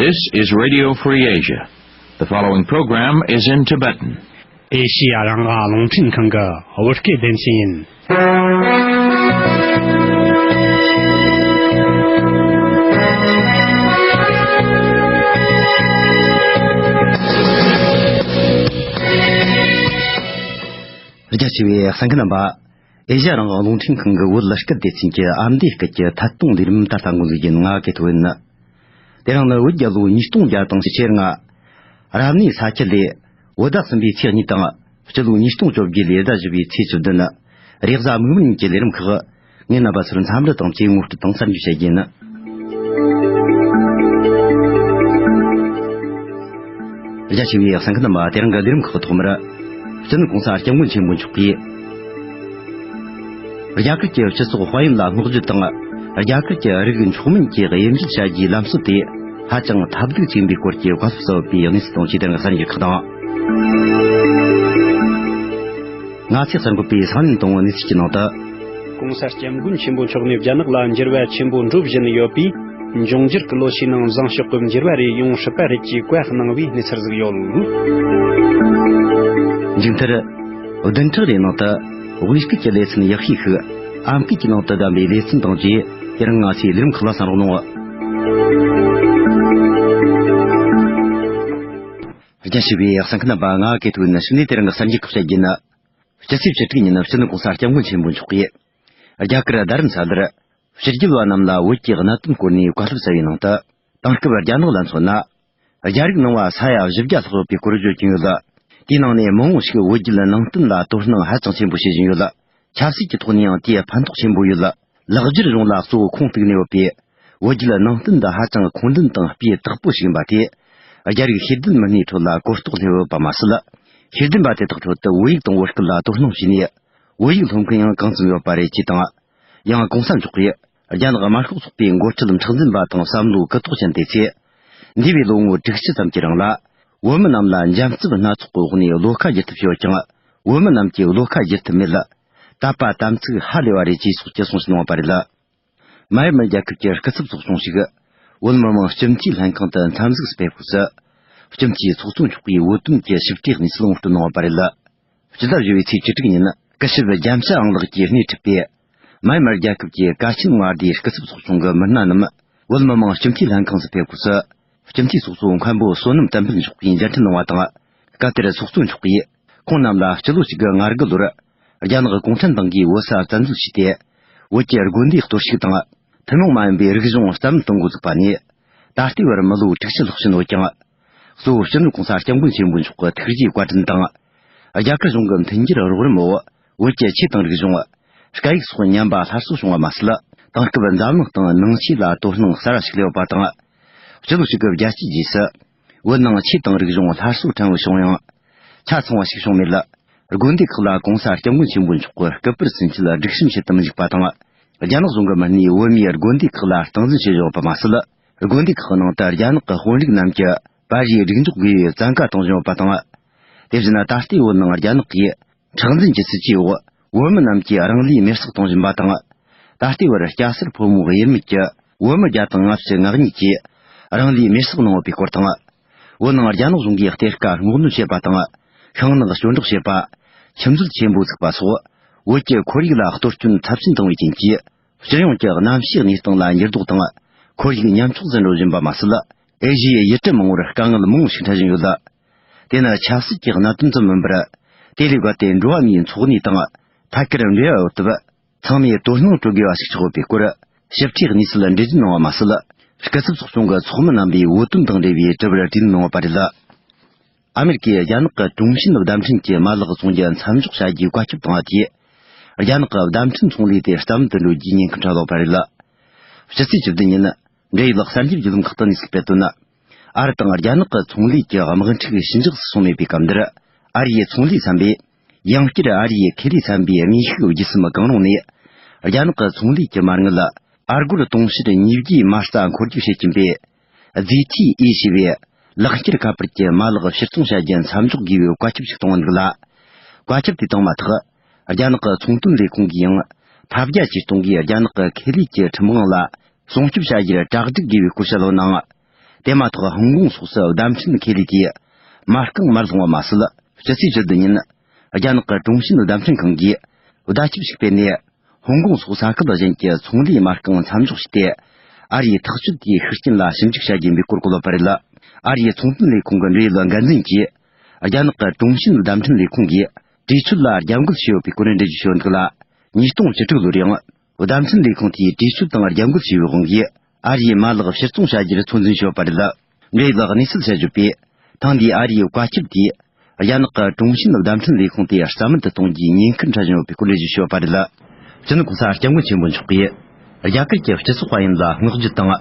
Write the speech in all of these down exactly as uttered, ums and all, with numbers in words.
This is Radio Free Asia. The following program is in Tibetan. ཨེ་ཤི་ཡ་རང་དབང་རླུང་འཕྲིན་ཁང་གི་བོད་སྐད་སྡེ་ཚན་ཡིན། རྒྱ་ཆེ་བའི་གསན་མཁན་རྣམ་པ། ཨེ་ཤ་ཡ་རང་དབང་རླུང་འཕྲིན་ཁང་གི་བོད་སྐད་སྡེ་ཚན་གྱི་ཨ་མདོའི་སྐད་ཀྱི་ཐད་གཏོང་ལས་རིམ་ད་ལྟ་འགོ་འཛུགས་ཡིན། ང་གི་ཐོ་ཡིན། དེ་རིང་ནི་བོད་རྒྱལ་ལོ་ཉིས་སྟོང་བརྒྱ་དང་ཕྱེད་ལྔ། རབ་གནས་ས་ཁྱི་ལོའི་བོད་ཟླ་གསུམ་པའི་ཚེས་གཉིས་དང་། སྤྱི་ལོ་ཉིས་སྟོང་བཅོ་བརྒྱད་ལོའི་ཟླ་བཞི་པའི་ཚེས་བཅུ་བདུན། རེས་གཟའ་མིག་དམར་ཉིན་གྱི་ལས་རིམ་ཁག་ངས་རྣམ་པ་ཚོར་འཚམས་འདྲི་དང་བཅས་ངོ་སྤྲོད་དང་གསར་འགྱུར་བཤད་རྒྱུ་ཡིན། རྒྱ་ཆེ་བའི་གསན་མཁན་རྣམ་པ། དེ་རིང་གི་ལས་རིམ་ཁག་ཐོག་མར། སྤྱི་ནོར་༸གོང་ས་༸སྐྱབས་མགོན་ཆེན་པོ་མཆོག་གིས། རྒྱ་གར་གྱི་སྤྱི་ཚོགས་དཔལ་ཡོན་ལ་བསྔགས་བརྗོད་དང་། རྒྱ་གར་གྱི་རིགས་མཆོག་དམན་གྱི་དབྱེ་འབྱེད་བྱ་རྒྱུའི་ལམ་སྲོལ་དེ་ཧ་ཅང་ཐབས་སྡུག་ཆེན་པོའི་སྐོར་གྱི་བཀའ་སློབ་གསལ་བའི་གནས་ཚུལ་དང་བཅས་དེ་རིང་གི་གསར་འགྱུར་ཁག་དང་། ང་ཚོས་གསར་འགོད་པས་གསང་ལམ་དང་གནས་ཚུལ་གྱི་ནང་དུ། ༸གོང་ས་༸སྐྱབས་མགོན་ཆེན་པོ་མཆོག་ནས་རྒྱ་ནག་ལ་འགྱུར་བ་ཆེན་པོ་འགྲོ་བཞིན་ཡོད་པས། འབྱུང་འགྱུར་གྱི་ལོ་ཤས་ནང་བཟང་ཕྱོགས་ཀྱི་འགྱུར་བ་རེ་ཡོང་སྲིད་པ་རེད་ཅེས་བཀའ་གནང་བའི་གནས་ཚུལ་ཟིག་ཡོད། མཇུག་མཐར། བདུན་ཕྲག་རེའི་ནང་དུ་དབུས་སྐད་ཀྱི་ལེ་ཚན་ཡག་ཤོས་ཤིག་ཨམ་སྐད་ཀྱི་ནང་དུ་བདམས་པའི་ལེ་ཚན་དང་བཅས་དེ་རིང་ང་ཚོའི་ལས་རིམ་ཁག་ལ་གསན་རོགས་གནང་། རྒྱ་ཆེ་བའི་གསན་མཁན་རྣམ་པ། ང་གི་ཐོ་ཡིན། གཞུག་ནས་དེ་རིང་གི་གསར་འགྱུར་ཁག་བཤད་རྒྱུ་ཡིན། སྤྱི་ཚེས་བཅུ་དྲུག་ཉིན་སྤྱི་ནོར་༸གོང་ས་༸སྐྱབས་མགོན་ཆེན་པོ་མཆོག་གིས། རྒྱ་གར་རྡ་རམ་ས་ལར། ཕྱི་རྒྱལ་བ་རྣམས་ལ་བོད་ཀྱི་གནད་དོན་སྐོར་ནས་བཀའ་སློབ་སྩལ་བའི་ནང་དུ། དེང་སྐབས་རྒྱ་ནག་ལ་མཚོན་ན། རྒྱ་རིགས་ནང་བ་ས་ཡ་བཞི་བརྒྱ་ལྷག་ཡོད་པའི་སྐོར་བརྗོད་ཀྱིན་ཡོད། དེའི་ནང་ནས་མང་བོ་ཞིག་བོད་བརྒྱུད་ནང་བསྟན་ལ་དོ་སྣང་ཧ་ཅང་ཆེན་པོ་བྱེད་བཞིན་ཡོད། ཆབ་སྲིད་ཀྱི་ཐོག་ནས་ཡང་དེ་ཕན་ཐོགས་ཆེན་པོ་ཡོད། ལེགས་སྒྱུར་གཞུང་ལ་གཙོ་བོ་ཁུངས་གཏུགས་ནས་ཡོད་པས། བོད་བརྒྱུད་ནང་བསྟན་འདི་ཧ་ཅང་ཁུངས་ལྡན་དང་སྤུས་དག་པོ་ཞིག་ཡིན་པ་དེ། རྒྱ་རིགས་ཤེས་ལྡན་མི་སྣའི་ཁྲོད་ལ་གོ་རྟོགས་སླེབས་ཡོད་པ་མ་ཟད། ཤེས་ལྡན་པ་དེ་དག་ཁྲོད་དུ་བོད་ཡིག་དང་བོད་སྐད་ལ་དོ་སྣང་བྱས་ནས། བོད་ཡིག་སློབ་མཁན་ཡང་གང་ཙམ་ཡོད་པ་རེད་ཅེས་དང་། ཡང་༸གོང་ས་མཆོག་གིས་རྒྱ་ནག་དམར་ཤོག་ཚོགས་པའི་འགོ་ཁྲིད་མཁྲེགས་འཛིན་པ་དང་བསམ་བློ་ཀུན་རྟོག་ཅན་དེ་ཚོས། འདས་པའི་ལོ་ངོ་དྲུག་ཅུ་ཙམ་གྱི་རིང་ལ། བོད་མི་རྣམས་ལ་འཇམ་རྩུབ་སྣ་ཚོགས་ཀྱི་འོག་ནས་བློ་ཁ་བསྒྱུར་ཐབས་བྱས་ཀྱང་། བོད་མི་རྣམས་ཀྱིས་བློ་ཁ་བསྒྱུར་ཐུབ་མེད། དད་པ་དམ་ཚིག་ཧ་ལས་པ་རེད་ཅེས་སོགས་ཀྱི་གསུང་བཤད་གནང་བ་རེད། མ་ཡར་མར་རྒྱལ་ཁབ་ཀྱི་སྐུ་ཚབ་ཚོགས་ཆུང་ཞིག་བོད་མི་མང་སྤྱི་འཐུས་ལྷན་ཁང་དུ་འཚམས་གཟིགས་སུ་ཕེབས་སྐབས་སུ། སྤྱི་འཐུས་ཚོགས་གཙོ་མཆོག་གིས་བོད་དོན་གྱི་ཞིབ་ཕྲའི་གནས་ཚུལ་ངོ་སྤྲོད་གནང་བ་རེད། སྤྱི་ཟླ་བཞི་པའི་ཚེས་བཅུ་དྲུག་ཉིན་སྐུ་ཞབས་རྒྱལ་ས་ཨང་ལགས་ཀྱིས་སྣེ་ཁྲིད་པའི་མ་ཡར་མར་རྒྱལ་ཁབ་ཀྱི་གལ་ཆེན་མངའ་སྡེའི་སྐུ་ཚབ་ཚོགས་ཆུང་གི་མི་སྣ་རྣམས་བོད་མི་མང་སྤྱི་འཐུས་ལྷན་ཁང་དུ་ཕེབས་སྐབས་སུ། སྤྱི་འཐུས་ཚོགས་གཙོ་མཁན་པོ་བསོད་ནམས་བསྟན་འཕེལ་མཆོག་གིས་མཇལ་འཕྲད་གནང་བ་དང་། སྐབས་དེར་ཚོགས་གཙོ་མཆོག་གིས་ཁོང་རྣམས་ལ་སྤྱི་ལོ་གཅིག་དགུ་ལྔ་དགུ་ལོར་རྒྱ་ནག་གུང་ཁྲན་ཏང་གིས་བོད་ས་བཙན་འཛུལ་བྱས་ཏེ། བོད་ཀྱི་དགོན་སྡེ་གཏོར་བཤིག་དང་། ཐུན་མོང་མ་ཡིན་པའི་རིག་གཞུང་རྩ་མེད་གཏོང་འགོ་བཙུགས་པ་ནས། ད་ལྟའི་བར་མི་ལོ་དྲུག་ཅུ་ལྷག་ཕྱིན་ཡོད་ཀྱང་། གཙོ་བོ་སྤྱི་ནོར་༸གོང་ས་༸སྐྱབས་མགོན་ཆེན་པོ་མཆོག་གི་ཐུགས་རྗེའི་བཀའ་དྲིན་དང་། རྒྱ་གར་གཞུང་གི་མཐུན་འགྱུར་རོགས་རམ་འོག་བོད་ཀྱི་ཆོས་དང་རིག་གཞུང་། སྐད་ཡིག་སོགས་ཉམས་པ་སླར་གསོ་བྱུང་བ་མ་ཟད། དེང་སྐབས་འཛམ་གླིང་སྟེང་ནང་ཆོས་ལ་དོ་སྣང་གསར་བ་ཞིག་སླེབས་ཡོད་པ་དང་། སྤྱི་ལོ་གཅིག་དགུ་བརྒྱད་ཅུའི་རྗེས་སུ། བོད་ནང་ཆོས་དང་རིག་གཞུང་སླར་གསོ་ཕྲན་བུ་བྱུང་ཡང་། ཆ་ཚང་བ་ཞིག་བྱུང་མེད། དགོན་སྡེ་ཁག་ལ་༸གོང་ས་༸སྐྱབས་མགོན་ཆེན་པོ་མཆོག་གི་སྐུ་པར་ཚུན་ཆད་སྒྲིག་གཤོམ་བྱེད་དུ་མི་འཇུག་པ་དང་། རྒྱ་ནག་གཞུང་གི་མི་སྣས་བོད་མིའི་དགོན་སྡེ་ཁག་ལ་སྟངས་འཛིན་བྱེད་བཞིན་ཡོད་པ་མ་ཟད། དགོན་སྡེ་ཁག་ནང་དུ་རྒྱ་ནག་གི་དཔོན་རིགས་རྣམས་ཀྱི་པར་རིས་སྒྲིག་འཇོག་དགོས་པའི་བཙན་བཀའ་གཏོང་བཞིན་ཡོད་པ་དང་། དེ་བཞིན་ད་ལྟའི་བོད་ནང་རྒྱ་ནག་གིས་མཁྲེགས་འཛིན་གྱི་སྲིད་ཇུས་འོག་བོད་མི་རྣམས་ཀྱིས་རང་ལུས་མེར་སྲེག་གཏོང་བཞིན་པ་དང་། ད་ལྟའི་བར་སྐྱ་སེར་ཕོ་མོ་དབྱེར་མེད་ཀྱི་བོད་མི་བརྒྱ་དང་ལྔ་བཅུ་ང་གཉིས་ཀྱིས་རང་ལུས་མེར་སྲེག་གནང་ཡོད་པའི་སྐོར་དང་། བོད་ནང་རྒྱ་ནག་གཞུང་གིས་གཏེར་ཁ་སྔོག་འདོན་བྱེད་པ་དང་། ཤིང་ནགས་གཅོད་འབྲེག་བྱེད་པ། ཁྱིམ་མཛོད་ཆེན་པོ་བཙུགས་པ་སོགས། བོད་ཀྱི་ཁོར་ཡུག་ལ་གཏོར་སྐྱོན་ཚབས་ཆེན་བཏང་བའི་རྐྱེན་གྱིས། སྤྱི་ཡོངས་ཀྱི་གནམ་གཤིས་གནས་སྟངས་ལ་འགྱུར་ལྡོག་དང་། ཁོར་ཡུག་ཉམ་ཆག་ཟིན་འགྲོ་བཞིན་པ་མ་ཟད། ཨེ་ཤི་ཡའི་ཡུལ་གྲུ་མང་བོར་དཀའ་ངལ་མང་བོ་ཞིག་འཕྲད་བཞིན་ཡོད། དེ་ནི་ཆབ་སྲིད་ཀྱི་གནད་དོན་ཙམ་མིན་པར། དེ་ལས་བརྒལ་ཏེ་འགྲོ་བ་མིའི་འཚོ་གནས་དང་། ཐད་ཀར་འབྲེལ་བ་ཡོད་སྟབས། ཚང་མས་དོ་སྣང་སྤྲོད་དགོས་པ་ཞིག་ཆགས་ཡོད་པའི་སྐོར། ཞིབ་ཕྲའི་གནས་ཚུལ་འགྲེལ་བརྗོད་གནང་བ་མ་ཟད། སྐུ་ཚབ་ཚོགས་ཆུང་གི་ཚོགས་མི་རྣམ་པས་བོད་དོན་དང་འབྲེལ་བའི་དྲི་བར་དྲིས་ལན་གནང་བ་རེད། ཨ་མེ་རི་ཀས་རྒྱ་ནག་གི་ཀྲུང་ཕིན་བརྡ་འཕྲིན་གྱི་མ་ལག་ཚོང་རྒྱུ་མཚམས་འཇོག་བྱ་རྒྱུའི་བཀའ་ཁྱབ་བཏང་བ་དེས། རྒྱ་ནག་གི་བརྡ་འཕྲིན་ཚོང་ལས་དེ་རྩ་མེད་དུ་འགྲོ་རྒྱུའི་ཉེན་ཁ་འཕྲད་ཡོད་པ་རེད། ཕྱི་ཚེས་བཅུ་བདུན་ཉིན། འབྲེལ་ཡོད་གསར་འགྱུར་བརྒྱུད་ལམ་ཁག་ཏུ་གནས་ཚུལ་སྤེལ་དོན། ཨ་རི་དང་རྒྱ་ནག་གི་ཚོང་ལས་ཀྱི་དམག་འཁྲུག་ཞི་འཇགས་སུ་སོང་མེད་པའི་སྐབས་འདིར། ཨ་རིའི་ཚོང་ལས་ཚན་པས། ཡང་བསྐྱར་ཨ་རིའི་ཁེ་ལས་ཚན་པའི་དམིགས་ཤུགས་བརྒྱུད་གསུམ་གང་རུང་ནས། རྒྱ་ནག་གི་ཚོང་ལས་ཀྱི་མ་དངུལ། ཨ་སྒོར་དུང་ཕྱུར་ཉིས་བརྒྱའི་མ་རྩ་འཁོར་རྒྱུག་བྱེད་ཀྱིན་པའི། ཛི་ཐི་ཨི་ཞེས་པའི་ལག་འཁྱེར་ཁ་པར་གྱི་མ་ལག་ཕྱིར་ཚོང་བྱ་རྒྱུ་མཚམས་འཇོག་དགོས་པའི་བཀའ་ཁྱབ་ཞིག་གཏོང་བ་འདུག་ལ། བཀའ་ཁྱབ་དེ་བཏང་མ་ཐག་རྒྱ་ནག་གི་ཚོང་དོན་ལས་ཁུངས་ཀྱིས་ཡང་། ཐབས་བརྒྱ་ཇུས་སྟོང་གིས་རྒྱ་ནག་གི་ཁེ་ལས་ཀྱི་ཁྲིམས་དབང་ལ་སྲུང་སྐྱོབ་བྱ་རྒྱུར་གྲ་སྒྲིག་དགོས་པའི་སྐོར་བཤད་ཡོད་ནའང་། དེ་མ་ཐག་ཧོང་ཀོང་སོགས་སུ་བརྡ་འཕྲིན་ཁེ་ལས་དེས་མ་རྐང་མར་ལྷུང་བ་མ་ཟད། སྤྱི་ཚེས་བཅུ་བདུན་ཉིན་རྒྱ་ནག་གི་ཀྲུང་ཞིན་བརྡ་འཕྲིན་ཁང་གིས་བརྡ་ཁྱབ་ཞིག་སྤེལ་ནས། ཧོང་ཀོང་སོགས་ས་ཁུལ་གཞན་གྱི་ཚོང་ལས་མ་རྐང་མཚམས་འཇོག་བྱས་ཏེ། ཨ་རིའི་ཐག་གཅོད་དེའི་ཤུགས་རྐྱེན་ལ་ཞིབ་འཇུག་བྱ་དགོས་པའི་སྐོར་བཀོད་ཡོད་པ་རེད། ཨ་རིའི་ཚོང་དོན་ལས་ཁུངས་ཀྱི་འབྲེལ་ཡོད་འགན་འཛིན་གྱིས། རྒྱ་ནག་གི་ཀྲུང་ཞིན་བརྡ་འཕྲིན་ལས་ཁུངས་ཀྱིས་གྲོས་ཆོད་ལ་རྒྱབ་འགལ་བྱས་ཡོད་པའི་སྐོར་འགྲེལ་བརྗོད་བྱས་ཡོད་འདུག་ལ། ཉིས་སྟོང་བཅུ་དྲུག་ལོར་ཡང་བརྡ་འཕྲིན་ལས་ཁུངས་དེས་གྲོས་ཆོད་དང་རྒྱབ་འགལ་བྱས་པའི་དབང་གིས། ཨ་རིའི་མ་ལག་ཕྱིར་ཚོང་བྱ་རྒྱུར་ཚོད་འཛིན་བྱས་ཡོད་པ་རེད། འབྲེལ་ཡོད་གནས་ཚུལ་བཤད་བརྗོད་པས། ཐེངས་འདིའི་ཨ་རིའི་བཀའ་ཁྱབ་དེས། རྒྱ་ནག་གི་ཀྲུང་ཞིན་བརྡ་འཕྲིན་ལས་ཁུངས་དེ་རྩ་མེད་དུ་གཏོང་རྒྱུའི་ཉེན་ཁར་འཕྲད་བཞིན་ཡོད་པའི་སྐོར་འགྲེལ་བརྗོད་བྱས་ཡོད་པ་རེད། སྤྱི་ནོར་གོང་ས་སྐྱབས་མགོན་ཆེན་པོ་མཆོག་གིས། རྒྱ་གར་གྱི་སྤྱི་ཚོགས་དཔལ་ཡོན་ལ་བསྔགས་བརྗོད་དང་།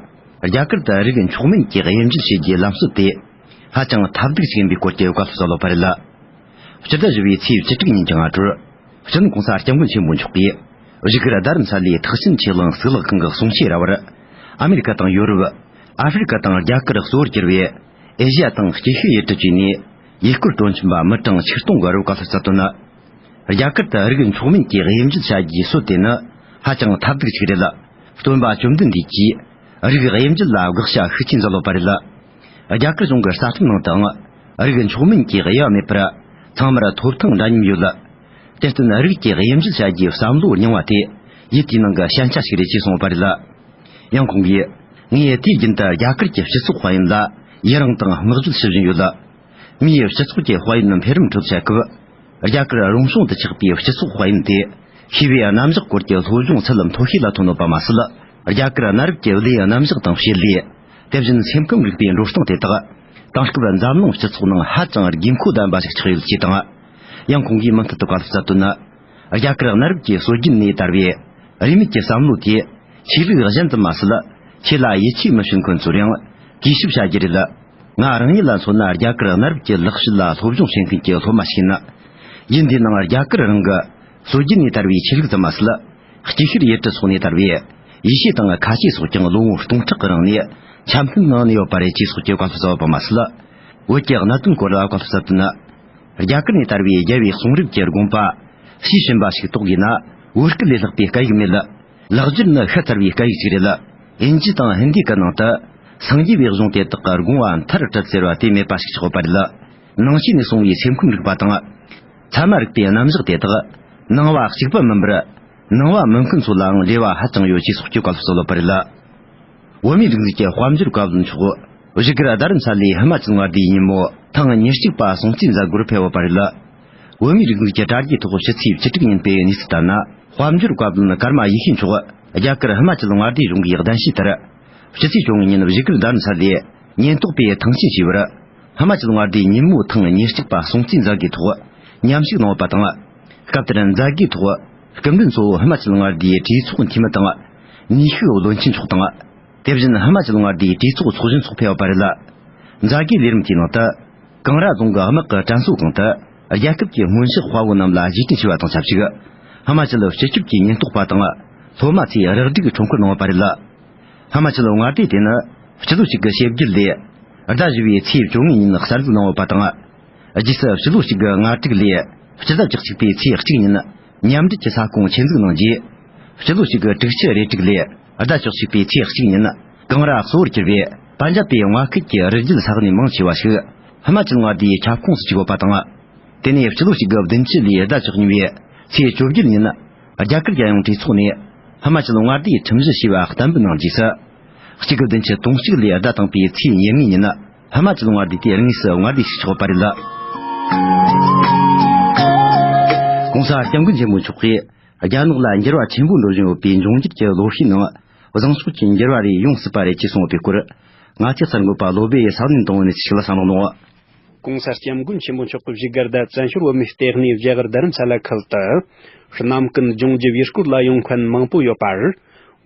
རྒྱ་གར་དུ་རིགས་མཆོག་དམན་གྱི་དབྱེ་འབྱེད་བྱེད་རྒྱུའི་ལམ་སྲོལ་དེ། ཧ་ཅང་ཐབས་སྡུག་ཅིག་ཡིན་པའི་སྐོར་གྱི་བཀའ་སློབ་སྩལ་ཡོད་པ་རེད། སྤྱི་ཟླ་བཞི་པའི་ཚེས་བཅུ་དྲུག་ཉིན་གྱི་སྔ་དྲོར། སྤྱི་ནོར་གོང་ས་སྐྱབས་མགོན་ཆེན་པོ་མཆོག་གིས། བཞུགས་སྒར་རྡ་རམ་ས་ལའི་ཐེག་ཆེན་ཆོས་གླིང་གཙུག་ལག་ཁང་གི་གསུང་ཆོས་ར་བར། ཨ་མེ་རི་ཀ་དང་ཡོ་རོབ། ཨ་ཧྥེ་རི་ཀ་དང་རྒྱ་གར་གཙོ་བོར་གྱུར་པའི་ཨེ་ཤི་ཡ་དང་སྐྱེ་ཤི་ཡུལ་གྲུ་བཅས་ནས་ཡུལ་སྐོར་སྤྲོ་འཆམ་པ་མི་གྲངས་ཆིག་སྟོང་གི་རུ་བཀའ་སློབ་སྩལ་དོན། རྒྱ་གར་དུ་རིགས་མཆོག་དམན་གྱི་དབྱེ་འབྱེད་བྱ་རྒྱུའི་སྲོལ་དེ་ནི་ཧ་ཅང་ཐབས་སྡུག་ཅིག་རེད། སྟོན་པ་བཅོམ་ལྡན་འདས་ཀྱིས་རིགས་དབྱེ་འབྱེད་ལ་དགག་བྱ་ཤུགས་ཆེན་མཛད་ཡོད་པ་རེད། རྒྱ་གར་གཞུང་གི་རྩ་ཁྲིམས་ནང་དུའང་རིགས་མཆོག་དམན་གྱི་དབྱེ་བ་མེད་པར་ཚང་མར་ཐོབ་ཐང་འདྲ་མཉམ་ཡོད། དེར་བརྟེན་རིགས་ཀྱི་དབྱེ་འབྱེད་བྱ་རྒྱུའི་བསམ་བློ་རྙིང་བ་དེ་ཡུལ་དེའི་ནང་གི་ཞན་ཆ་ཞིག་རེད་ཅེས་གསུངས་ཡོད་པ་རེད། ཡང་ཁོང་གིས། ངས་དུས་རྒྱུན་དུ་རྒྱ་གར་གྱི་སྤྱི་ཚོགས་དཔལ་ཡོན་ལ་ཡི་རང་དང་བསྔགས་བརྗོད་ཞུ་བཞིན་ཡོད། མིའི་སྤྱི་ཚོགས་ཀྱི་དཔལ་ཡོན་འཕེལ་རིམ་ཁྲོད་བྱ་སྐབས། རྒྱ་གར་རང་བྱུང་དུ་ཆགས་པའི་སྤྱི་ཚོགས་དཔལ་ཡོན་དེ་ཤེས་པའི་རྣམ་གཞག་སྐོར་གྱི་སློབ་སྦྱོང་ཚད་མཐོ་ཤོས་ལ་ཐོན་ཡོད་པ་མ་ཟད། རྒྱ་གར་གནའ་རབས་ཀྱི་བློའི་རྣམ་གཞག་དང་བྱེད་ལས། དེ་བཞིན་སེམས་ཁམས་རིག་པའི་འགྲོ་སྟངས་དེ་དག་དེང་སྐབས་འཛམ་གླིང་སྤྱི་ཚོགས་ནང་ཧ་ཅང་དགོས་མཁོ་ལྡན་པ་ཞིག་ཆགས་ཡོད་ཅེས་དང་། ཡང་ཁོང་གིས་མུ་མཐུད་དུ་བཀའ་སློབ་སྩལ་དོན། རྒྱ་གར་གནའ་རབས་ཀྱི་སྲོལ་རྒྱུན་ནས་དར་བའི་རིས་མེད་ཀྱི་བསམ་བློ་དེ་ཆོས་ལུགས་གཞན་ཙམ་མ་ཟད། ཆོས་ལ་ཡིད་ཆེས་མི་བྱེད་མཁན་ཚོར་ཡང་གུས་ཞབས་བྱ་རྒྱུ་རེད། ང་རང་ཉིད་ལ་མཚོན་ན་རྒྱ་གར་གནའ་རབས་ཀྱི་ལག་ཤེས་ལ་སློབ་སྦྱོང་བྱེད་མཁན་གྱི་སློབ་མ་ཞིག་ཡིན། ཡུལ་འདིའི་ནང་རྒྱ་གར་རང་གི་སྲོལ་རྒྱུན་ནས་དར་བའི་ཆོས་ལུགས་ཙམ་མ་ཟད། སྐྱེ་ཤུལ་ཡུལ་གྲུ་སོགས་ནས་དར་བའི་ཡེ་ཤུ་དང་ཁ་ཆེ་སོགས་ཀྱང་ལོ་ངོ་སྟོང་ཕྲག་གི་རིང་ནས་འཆམ་མཐུན་ངང་གནས་ཡོད་པ་རེད་ཅེས་སོགས་ཀྱི་བཀའ་སློབ་སྩལ་བ་མ་ཟད། བོད་ཀྱི་གནད་དོན་སྐོར་ལ་བཀའ་སློབ་སྩལ་དོན། རྒྱ་གར་ནས་དར་བའི་རྒྱལ་བའི་གསུང་རབ་ཀྱི་དགོངས་པ་ཤེས་བཞིན་པ་ཞིག་རྟོགས་དགོས་ན། བོད་སྐད་ལས་ལྷག་པའི་སྐད་ཡིག་མེད། ལག་སྦྱོར་ནི་ཤ་ཚ་བའི་སྐད་ཡིག་ཅིག་རེད། དབྱིན་ཇི་དང་ཧིན་དི་གི་ནང་དུ་སངས་རྒྱས་པའི་གཞུང་དེ་དག་གི་དགོངས་པ་མཐར་བྲལ་ཟེར་བ་དེ་མེད་པ་ཞིག་ཆགས་ཡོད་པ་རེད། ནང་ཆོས་ནས་གསུངས་པའི་སེམས་ཁམས་རིག་པ་དང་། ཚད་མ་རིག་པའི་རྣམ་གཞག་དེ་དག་ནང་བ་གཅིག་པ་མིན་པར། ནང་བ་མིན་མཁན་ཚོ་ལའང་འབྲེལ་བ་ཧ་ཅང་ཡོད་ཅེས་སོགས་ཀྱི་བཀའ་སློབ་སྩལ་ཡོད་པ་རེད། བོད་མིའི་སྒྲིག་འཛུགས་ཀྱི་དཔལ་འབྱོར་བཀའ་བློན་མཆོག་བཞུགས་སྒར་རྡ་རམ་ས་ལའི་ཧི་མ་ཅལ་མངའ་སྡེའི་ཉིན་མོ་ཐེངས་ཉེར་གཅིག་པ་སྲུང་བརྩིའི་མཛད་སྒོར་ཕེབས་ཡོད་པ་རེད། བོད་མིའི་སྒྲིག་འཛུགས་ཀྱི་དྲ་རྒྱའི་ཐོག་ཕྱི་ཚེས་བཅུ་དྲུག་ཉིན་སྤེལ་བའི་གནས་ཚུལ་ལྟར་ན། དཔལ་འབྱོར་བཀའ་བློན་ཀརྨ་ཡེ་ཤེས་མཆོག་རྒྱ་གར་ཧི་མ་ཅལ་མངའ་སྡེའི་གཞུང་གི་གདན་ཞུའི་ལྟར། ཕྱི་ཚེས་བཅོ་ལྔ་ཉིན་བཞུགས་སྒར་རྡ་རམ་ས་ལའི་ཉེན་རྟོག་པས་ཐང་ཆེན་བྱས་པར། ཧི་མ་ཅལ་མངའ་སྡེའི་ཉིན་མོའི་ཐེངས་ཉེར་གཅིག་པ་སྲུང་བརྩིའི་མཛད་སྒོའི་ཐོག་མཉམ་ཞུགས་གནང་ཡོད་པ་དང་། སྐབས་དེར་མཛད་སྒོའི་ཐོག་སྐུ་མགྲོན་གཙོ་བོ་ཧི་མ་ཅལ་མངའ་སྡེའི་གྲོས་ཚོགས་འཐུས་མི་དང་། ནུས་ཤུགས་བློན་ཆེན་མཆོག་དང་། དེ་བཞིན་ཧི་མ་ཅལ་མངའ་སྡེའི་གྲོས་ཚོགས་ཚོགས་གཞོན་སོགས་ཕེབས་ཡོད་པ་རེད། མཛད་སྒོའི་ལས་རིམ་དེའི་ནང་དུ། ཀང་ར་རྫོང་གི་དམག་གི་དྲན་གསོ་ཁང་དུ། རྒྱལ་ཁབ་ཀྱི་སྔོན་གཤེགས་དཔའ་བོ་རྣམས་ལ་རྗེས་དྲན་ཞུས་པ་དང་ཆབས་ཅིག་ཧི་མ་ཅལ་སྤྱི་ཁྱབ་ཀྱི་ཉེན་རྟོག་པ་དང་། སློབ་མ་ཚོས་རག་སྒྲིག་ཁྲོམ་སྐོར་གནང་ཡོད་པ་རེད། ཧི་མ་ཅལ་མངའ་སྡེ་དེ་ནི། སྤྱི་ལོ་གཅིག་གི་ཕྱི་རྒྱལ་ལས། ཟླ་བཞི་པའི་ཚེས་བཅོ་ལྔ་ཉིན་གསར་འཛུགས་གནང་ཡོད་པ་དང་། རྗེས་སུ་སྤྱི་ལོ་གཅིག་གི་ལྔ་དྲུག་ལོའི་སྤྱི་ཟླ་བཅུ་གཅིག་པའི་ཚེས་གཅིག་ཉིན་མཉམ་འབྲེལ་གྱི་ས་ཁོངས་ཆེད་འཛུགས་གནང་རྗེས། སྤྱི་ལོ་གཅིག་གི་དྲུག་ཅུ་རེ་དྲུག་ལོའི་ཟླ་བཅུ་གཅིག་པའི་ཚེས་གཅིག་ཉིན་ཀང་ར་གཙོ་བོར་གྱུར་པའི་པན་ཇབ་པའི་མངའ་ཁུལ་གྱི་རི་རྒྱུད་ས་གནས་མང་ཆེ་བ་ཞིག་ཧི་མ་ཅལ་མངའ་སྡེའི་ཁྱབ་ཁོངས་སུ་བཅུག་ཡོད་པ་དང་། དེ་ནས་སྤྱི་ལོ་གཅིག་དགུ་བདུན་ཅུ་ལོའི་ཟླ་བཅུ་གཉིས་པའི་ཚེས་བཅོ་བརྒྱད་ཉིན། རྒྱ་གར་རྒྱལ་ཡོངས་གྲོས་ཚོགས་ནས་ཧི་མ་ཅལ་མངའ་སྡེའི་ཁྲིམས་གཞི་ཞེས་པ་གཏན་འབེབས་གནང་རྗེས་སུ། གཅིག་དགུ་བདུན་ཅུ་དོན་གཅིག་ལོའི་ཟླ་དང་པོའི་ཚེས་ཉེར་གཉིས་ཉིན་ཧི་མ་ཅལ་མངའ་སྡེ་དེ་དངོས་སུ་མངའ་སྡེ་ཞིག་ཆགས་པ་རེད། ྋགོང་ས་ྋསྐྱབས་མགོན་ཆེན་པོ་མཆོག་གིས་རྒྱ་ནག་ལ་འགྱུར་བ་ཆེན་པོ་འགྲོ་བཞིན་ཡོད་པའི་འབྱུང་འགྱུར་གྱི་ལོ་ཤས་ནང་བཟང་ཕྱོགས་ཀྱི་འགྱུར་བ་རེ་ཡོང་སྲིད་པ་རེད་ཅེས་གསུངས་ཡོད་པའི་སྐོར། ང་ཚོའི་གསར་འགོད་པ་བློ་བྷེ་ཡིས་ས་བོན་དང་པོ་ནས་ཞིག་ལ་གསན་རོགས་གནང་། ྋགོང་ས་ྋསྐྱབས་མགོན་ཆེན་པོ་མཆོག་གིས་བཞུགས་སྒར་རྡ་བཙན་བྱོལ་བོད་མིའི་ལྟེ་གནས་རྒྱ་གར་རྡ་རམ་ས་ལ་ཁུལ་དུ། གནམ་སྐུན་ལྗོངས་རྒྱུ་ཡུལ་སྐོར་ལ་ཡོང་མཁན་མང་པོ་ཡོད་པར།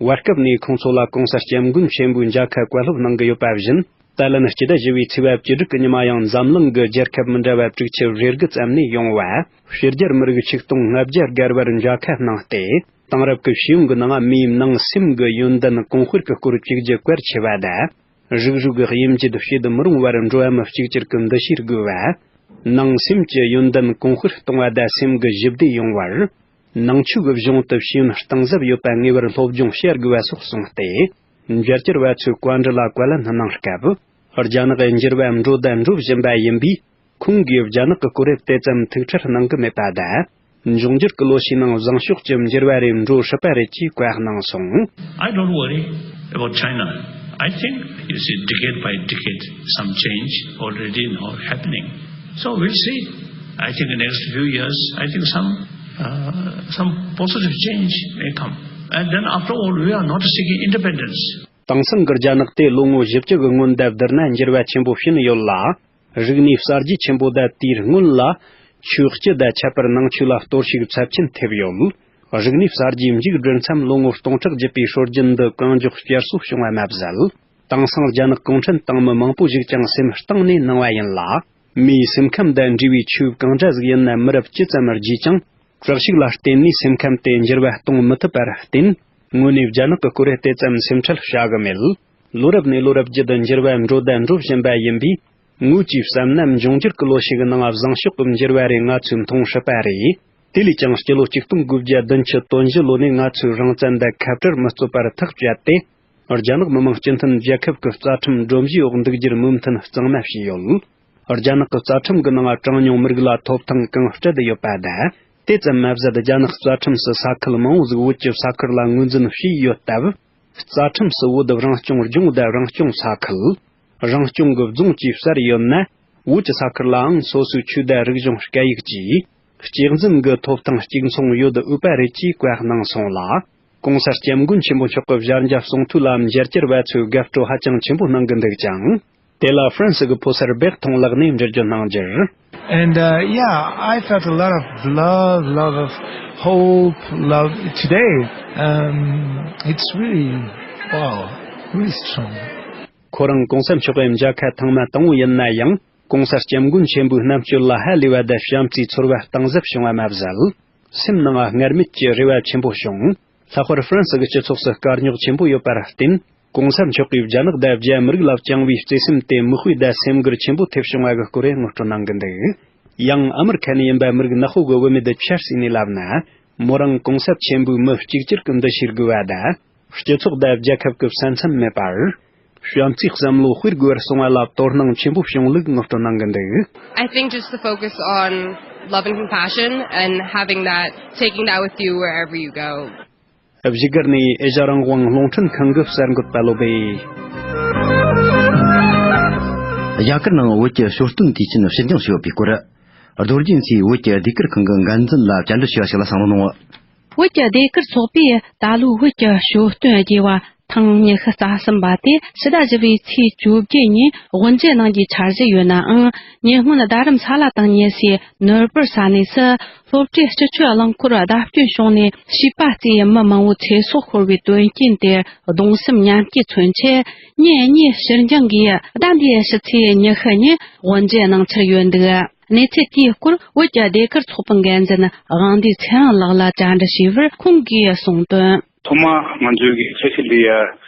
བར་སྐབས་ནས་ཁོང་ཚོ་ལ་ྋགོང་ས་ྋསྐྱབས་མགོན་ཆེན་པོའི་མཇལ་ཁ་བཀའ་སློབ་གནང་གི་ཡོད་པ་བཞིན། ད་ལན་སྤྱི་ཟླ་བཞི་པའི་ཚེས་པ་བཅུ་དྲུག་གི་ཉི་མ་ཡང་འཛམ་གླིང་གི་རྒྱལ་ཁབ་མི་འདྲ་བ་དྲུག་ཅུ་རེ་དགུ་ཙམ་ནས་ཡོང་བ། ཕྱི་རྒྱལ་མི་རིགས་ཆིག་སྟོང་ལྔ་བརྒྱ་བརྒལ་བར་མཇལ་ཁ་གནང་སྟེ། དེང་རབས་ཀྱི་ཤེས་ཡོན་གྱི་ནང་མིའི་ནང་སེམས་ཀྱི་ཡོན་ཏན་གོང་སྤེལ་གྱི་སྐོར་གཅིག་གྱུར་གལ་ཆེ་བ་དང་། རིག་གཞུང་གི་དབྱེ་འབྱེད་བྱེད་མི་རུང་བར་འགྲོ་བ་མི་གཅིག་གྱུར་གྱི་འདུ་ཤེས་དགོས་པ། ནང་སེམས་ཀྱི་ཡོན་ཏན་གོང་སྤེལ་གཏོང་བ་དང་སེམས་ཀྱི་ཞི་བདེ་ཡོང་བར། ནང་ཆོས་ཀྱི་གཞུང་དུ་ཤེས་ཡོན་གཏིང་ཟབ་ཡོད་པ་ངེས་པར་སློབ་སྦྱོང་བྱ་དགོས་པ་སོགས་གསུངས་ཏེ། མཇལ་བཅར་བ་ཚོའི་བཀའ་འདྲི་ལ་བཀའ་ལན་གནང་སྐབས། རྒྱ་ནག་གི་འགྱུར་བ་འགྲོ་དང་འགྲོ་བཞིན་པ་ཡིན་པས། ཁོང་གིས་རྒྱ་ནག་གི་སྐོར་དེ་ཙམ་ཐུགས་ཁྲལ་གནང་གི་མེད་པ་དང་། འབྱུང་འགྱུར་གྱི་ལོ་ཤས་ནང་བཟང་ཕྱོགས་ཀྱི་འགྱུར་བ་རེ་འགྲོ་སྲིད་པ་རེད་ཅེས་བཀའ་གནང་སོང་། I don't worry about China. I think you see decade by decade some change already now happening. So we'll see. I think the next few years, I think some uh, some positive change may come. And then after all, we are not seeking independence. དེང་སང་གི་རྒྱ་ནག་དེ་ལོ་ངོ་བཞི་བཅུ་གི་སྔོན་དང་བསྡུར་ན་འགྱུར་བ་ཆེན་པོ་ཕྱིན་ཡོད་ལ། རིག་གནས་གསར་བརྗེ་ཆེན་པོ་དང་དེའི་སྔོན་ལ། ཆོས་སྤྱི་དང་ཁྱད་པར་ནང་ཆོས་ལ་གཏོར་བཤིག་ཚབས་ཆེན་ཐེབས་ཡོད། རིག་གནས་གསར་བརྗེའི་མཇུག་སྒྲིལ་མཚམས་ལོ་ངོ་སྟོང་ཕྲག་བརྒྱུད་པའི་སྲོལ་རྒྱུན་འདི་གང་མགྱོགས་བསྐྱར་གསོ་བྱུང་བ་མ་ཟད། དེང་སང་རྒྱ་ནག་གུང་ཁྲན་ཏང་མི་མང་པོ་ཞིག་ཀྱང་སེམས་གཏིང་ནས་གནང་བ་ཡིན་ལ། མིའི་སེམས་ཁམས་དང་འབྲེལ་བའི་ཆོས་གང་འདྲ་ཟིག་ཡིན་ན་མི་རབས་ཇི་ཙམ་རྒྱས་ཀྱང་། དྲག་ཤུགས་ལ་བརྟེན་ནས་སེམས་ཁམས་དེ་འགྱུར་བ་གཏོང་མི་ཐུབ་པར་བརྟེན། དངོས་གནས་རྒྱ་ནག་གི་སྐོར་དེ་ཙམ་སེམས་ཁྲལ་བྱ་གི་མེད། ལོ་རབས་ནས་ལོ་རབས་བརྒྱུད་དུ་འགྱུར་བ་འགྲོ་དང་འགྲོ་བཞིན་པ་ཡིན་པས། ངོས་ཀྱིས་བསམ་ན་འབྱུང་འགྱུར་གྱི་ལོ་ཞིག་གི་ནང་བཟང་ཕྱོགས་ཀྱི་འགྱུར་བ་རེ་ང་ཚོས་མཐོང་སྲིད་པ་རེད། དེ་ལས་ཀྱང་སྤྱི་ལོ་ཆིག་སྟོང་དགུ་བརྒྱ་བདུན་ཅུ་དོན་བཞི་ལོ་ནས་ང་ཚོས་རང་བཙན་དང་ཁ་བྲལ་མི་རྩོད་པར་ཐག་བཅད་དེ། རྒྱ་ནག་མི་དམངས་སྤྱི་མཐུན་རྒྱལ་ཁབ་ཀྱི་རྩ་ཁྲིམས་སྒྲོམ་གཞིའི་འོག་འདུག་རྒྱུར་མོས་མཐུན་གཙང་མ་བྱས་ཡོད། རྒྱ་ནག་གི་རྩ་ཁྲིམས་ཀྱི་ནང་གྲངས་ཉུང་མི་རིགས་ལ་ཐོབ་ཐང་གང་སྤྲད་ཡོད་པ་དང་། དེ་ཙམ་མ་ཟད། རྒྱ་ནག་རྩ་ཁྲིམས་སུ་ས་ཁུལ་མང་བོ་ཟིག་བོད་ཀྱི་ས་ཁུལ་ལ་ངོས་འཛིན་བྱས་ཡོད་སྟབས། རྩ་ཁྲིམས་སུ་བོད་རང་སྐྱོང་ལྗོངས་དང་རང་སྐྱོང་ས་ཁུལ། རང་སྐྱོང་གི་རྫོང་བཅས་གསལ་ཡོད་ན། བོད་ཀྱི་ས་ཁུལ་ལའང་སོ་སོའི་ཆོས་དང་རིག་གཞུང་སྐད་ཡིག་བཅས་གཅེས་འཛིན་གྱི་ཐོབ་ཐང་གཅིག་མཚུངས་ཡོད་འོས་པ་རེད་ཅེས་བཀའ་གནང་སོང་ལ། ྋགོང་ས་ྋསྐྱབས་མགོན་ཆེན་པོ་མཆོག་གི་ཞལ་མཇལ་གསུང་ཐོས་ལ་མཇལ་བཅར་བ་ཚོས་དགའ་སྤྲོ་ཧ་ཅང་ཆེན་པོ་གནང་གི་འདུག་ཅིང་། དེ་ལ་ཧྥ་རན་སི་གི་ཕོ་གསར་སྦེག་ཐོང་ལགས་ནས་འགྲེལ་བརྗོད་གནང་རྒྱུར། And uh, yeah, I felt a lot of love, love of hope, love today. Um, it's really, wow, really strong. ཁོ་རང་ྋགོང་ས་མཆོག་གི་མཇལ་ཁ་ཐེངས་མ་དང་པོ་ཡིན་ན་ཡང་། ྋགོང་ས་ྋསྐྱབས་མགོན་ཆེན་པོའི་རྣམ་དཔྱོད་ལ་ཧ་ལས་པ་དང་བྱམས་བརྩེའི་ཚོར་བ་གཏིང་ཟབ་བྱུང་བ་མ་ཟད། སེམས་ནང་སྔར་མེད་ཀྱི་རེ་བ་ཆེན་པོ་བྱུང་། ལྷག་པར་ཧྥ་རན་སི་གི་སྤྱི་ཚོགས་སུ་དཀའ་རྙོག་ཆེན་པོ་ཡོད་པར་བརྟེན། ྋགོང་ས་མཆོག་གིས་རྒྱ་ནག་དང་རྒྱ་མི་རིགས་ལ་བཅངས་པའི་བརྩེ་སེམས་དེ་མིག་དཔེ་དང་སེམས་འགུལ་ཆེན་པོ་ཐེབས་བྱུང་བ་གི་སྐོར་ངོ་སྤྲོད་གནང་གི་འདུག། ཡང་ཨ་མི་རི་ཁ་ནས་ཡིན་པ་མི་རིགས་ནག་པོ་གི་བུད་མེད་ཆར་སི་ནས་ལབ་ན། མོ་རང་གོང་ས་ཆེན་པོའི་མི་གཅིག་གྱུར་གྱི་འདུ་ཤེས་དགོས་པ་དང་། སྤྱི་ཚོགས་དང་རྒྱལ་ཁབ་ཀྱི་ས་མཚམས་མེད་པར། བྱམས་བརྩེའི་བསམ་བློ་སྤེལ་དགོས་པར་གསུངས་པ་ལ་དོ་སྣང་ཆེན་པོ་བྱུང་ལུགས་ངོ་སྤྲོད་གནང་གི་འདུག། I think just the focus on love and compassion and having that, taking that with you wherever you go. བཞུགས་སྒར་ནས་ཨེ་ཤ་རང་དབང་རླུང་འཕྲིན་ཁང་གི་གསར་འགོད་པ་བློ་བྷེ། རྒྱ་གར་ནང་བོད་ཀྱི་ཞོ་སྟོན་དུས་ཆེན་ཕྱིར་འགྱངས་བྱས་ཡོད་པའི་སྐོར། རྡོ་རྗེ་མཚོའི་བོད་ཀྱི་ཟློས་གར་ཁང་གི་འགན་འཛིན་ལ་བཅར་འདྲི་ཞུས་པ་ཞིག་ལ་གསན་རོགས་གནང་། བོད་ཀྱི་ཟློས་གར་ཚོགས་པས་ད་ལོའི་བོད་ཀྱི་ཞོ་སྟོན་རྒྱས་པ་ཐེངས་ཉི་ཤུ་རྩ་གསུམ་པ་དེ་ཕྱི་ཟླ་བཞི་པའི་ཚེས་བཅོ་བརྒྱད་ཉིན་དབུ་འབྱེད་གནང་རྒྱུའི་འཆར་གཞི་ཡོད་ནའང་། ཉེ་སྔོན་རྡ་རམ་ས་ལ་དང་ཉེ་སའི་ནོར་སྦིར་ས་གནས་སུ། སློབ་གྲྭའི་སྤྱི་སྤྱོད་རླངས་འཁོར་བརྡབ་སྐྱོན་བྱུང་ནས་བྱིས་པ་བརྩིས་མི་མང་བོའི་ཚེ་སྲོག་ཤོར་བའི་དོན་རྐྱེན་དེར་གདུང་སེམས་མཉམ་སྐྱེད་མཚོན་ཆེད། ཉིན་གཉིས་ཕྱིར་འགྱངས་ཀྱིས་ཟླ་འདིའི་ཕྱི་ཚེས་ཉི་ཤུ་ཉིན་དབུ་འབྱེད་གནང་འཆར་ཡོད་འདུག། གནས་ཚུལ་དེའི་སྐོར་བོད་ཀྱི་ཟློས་གར་ཚོགས་པའི་འགན་འཛིན་དབང་འདུས་ཚེ་རིང་ལགས་ལ་བཅར་འདྲི་ཞུས་པར་ཁོང་གིས་གསུངས་དོན། ཐོག་མ་ང་ཚོའི་གི་འཆར་གཞི་འདི་ཡ།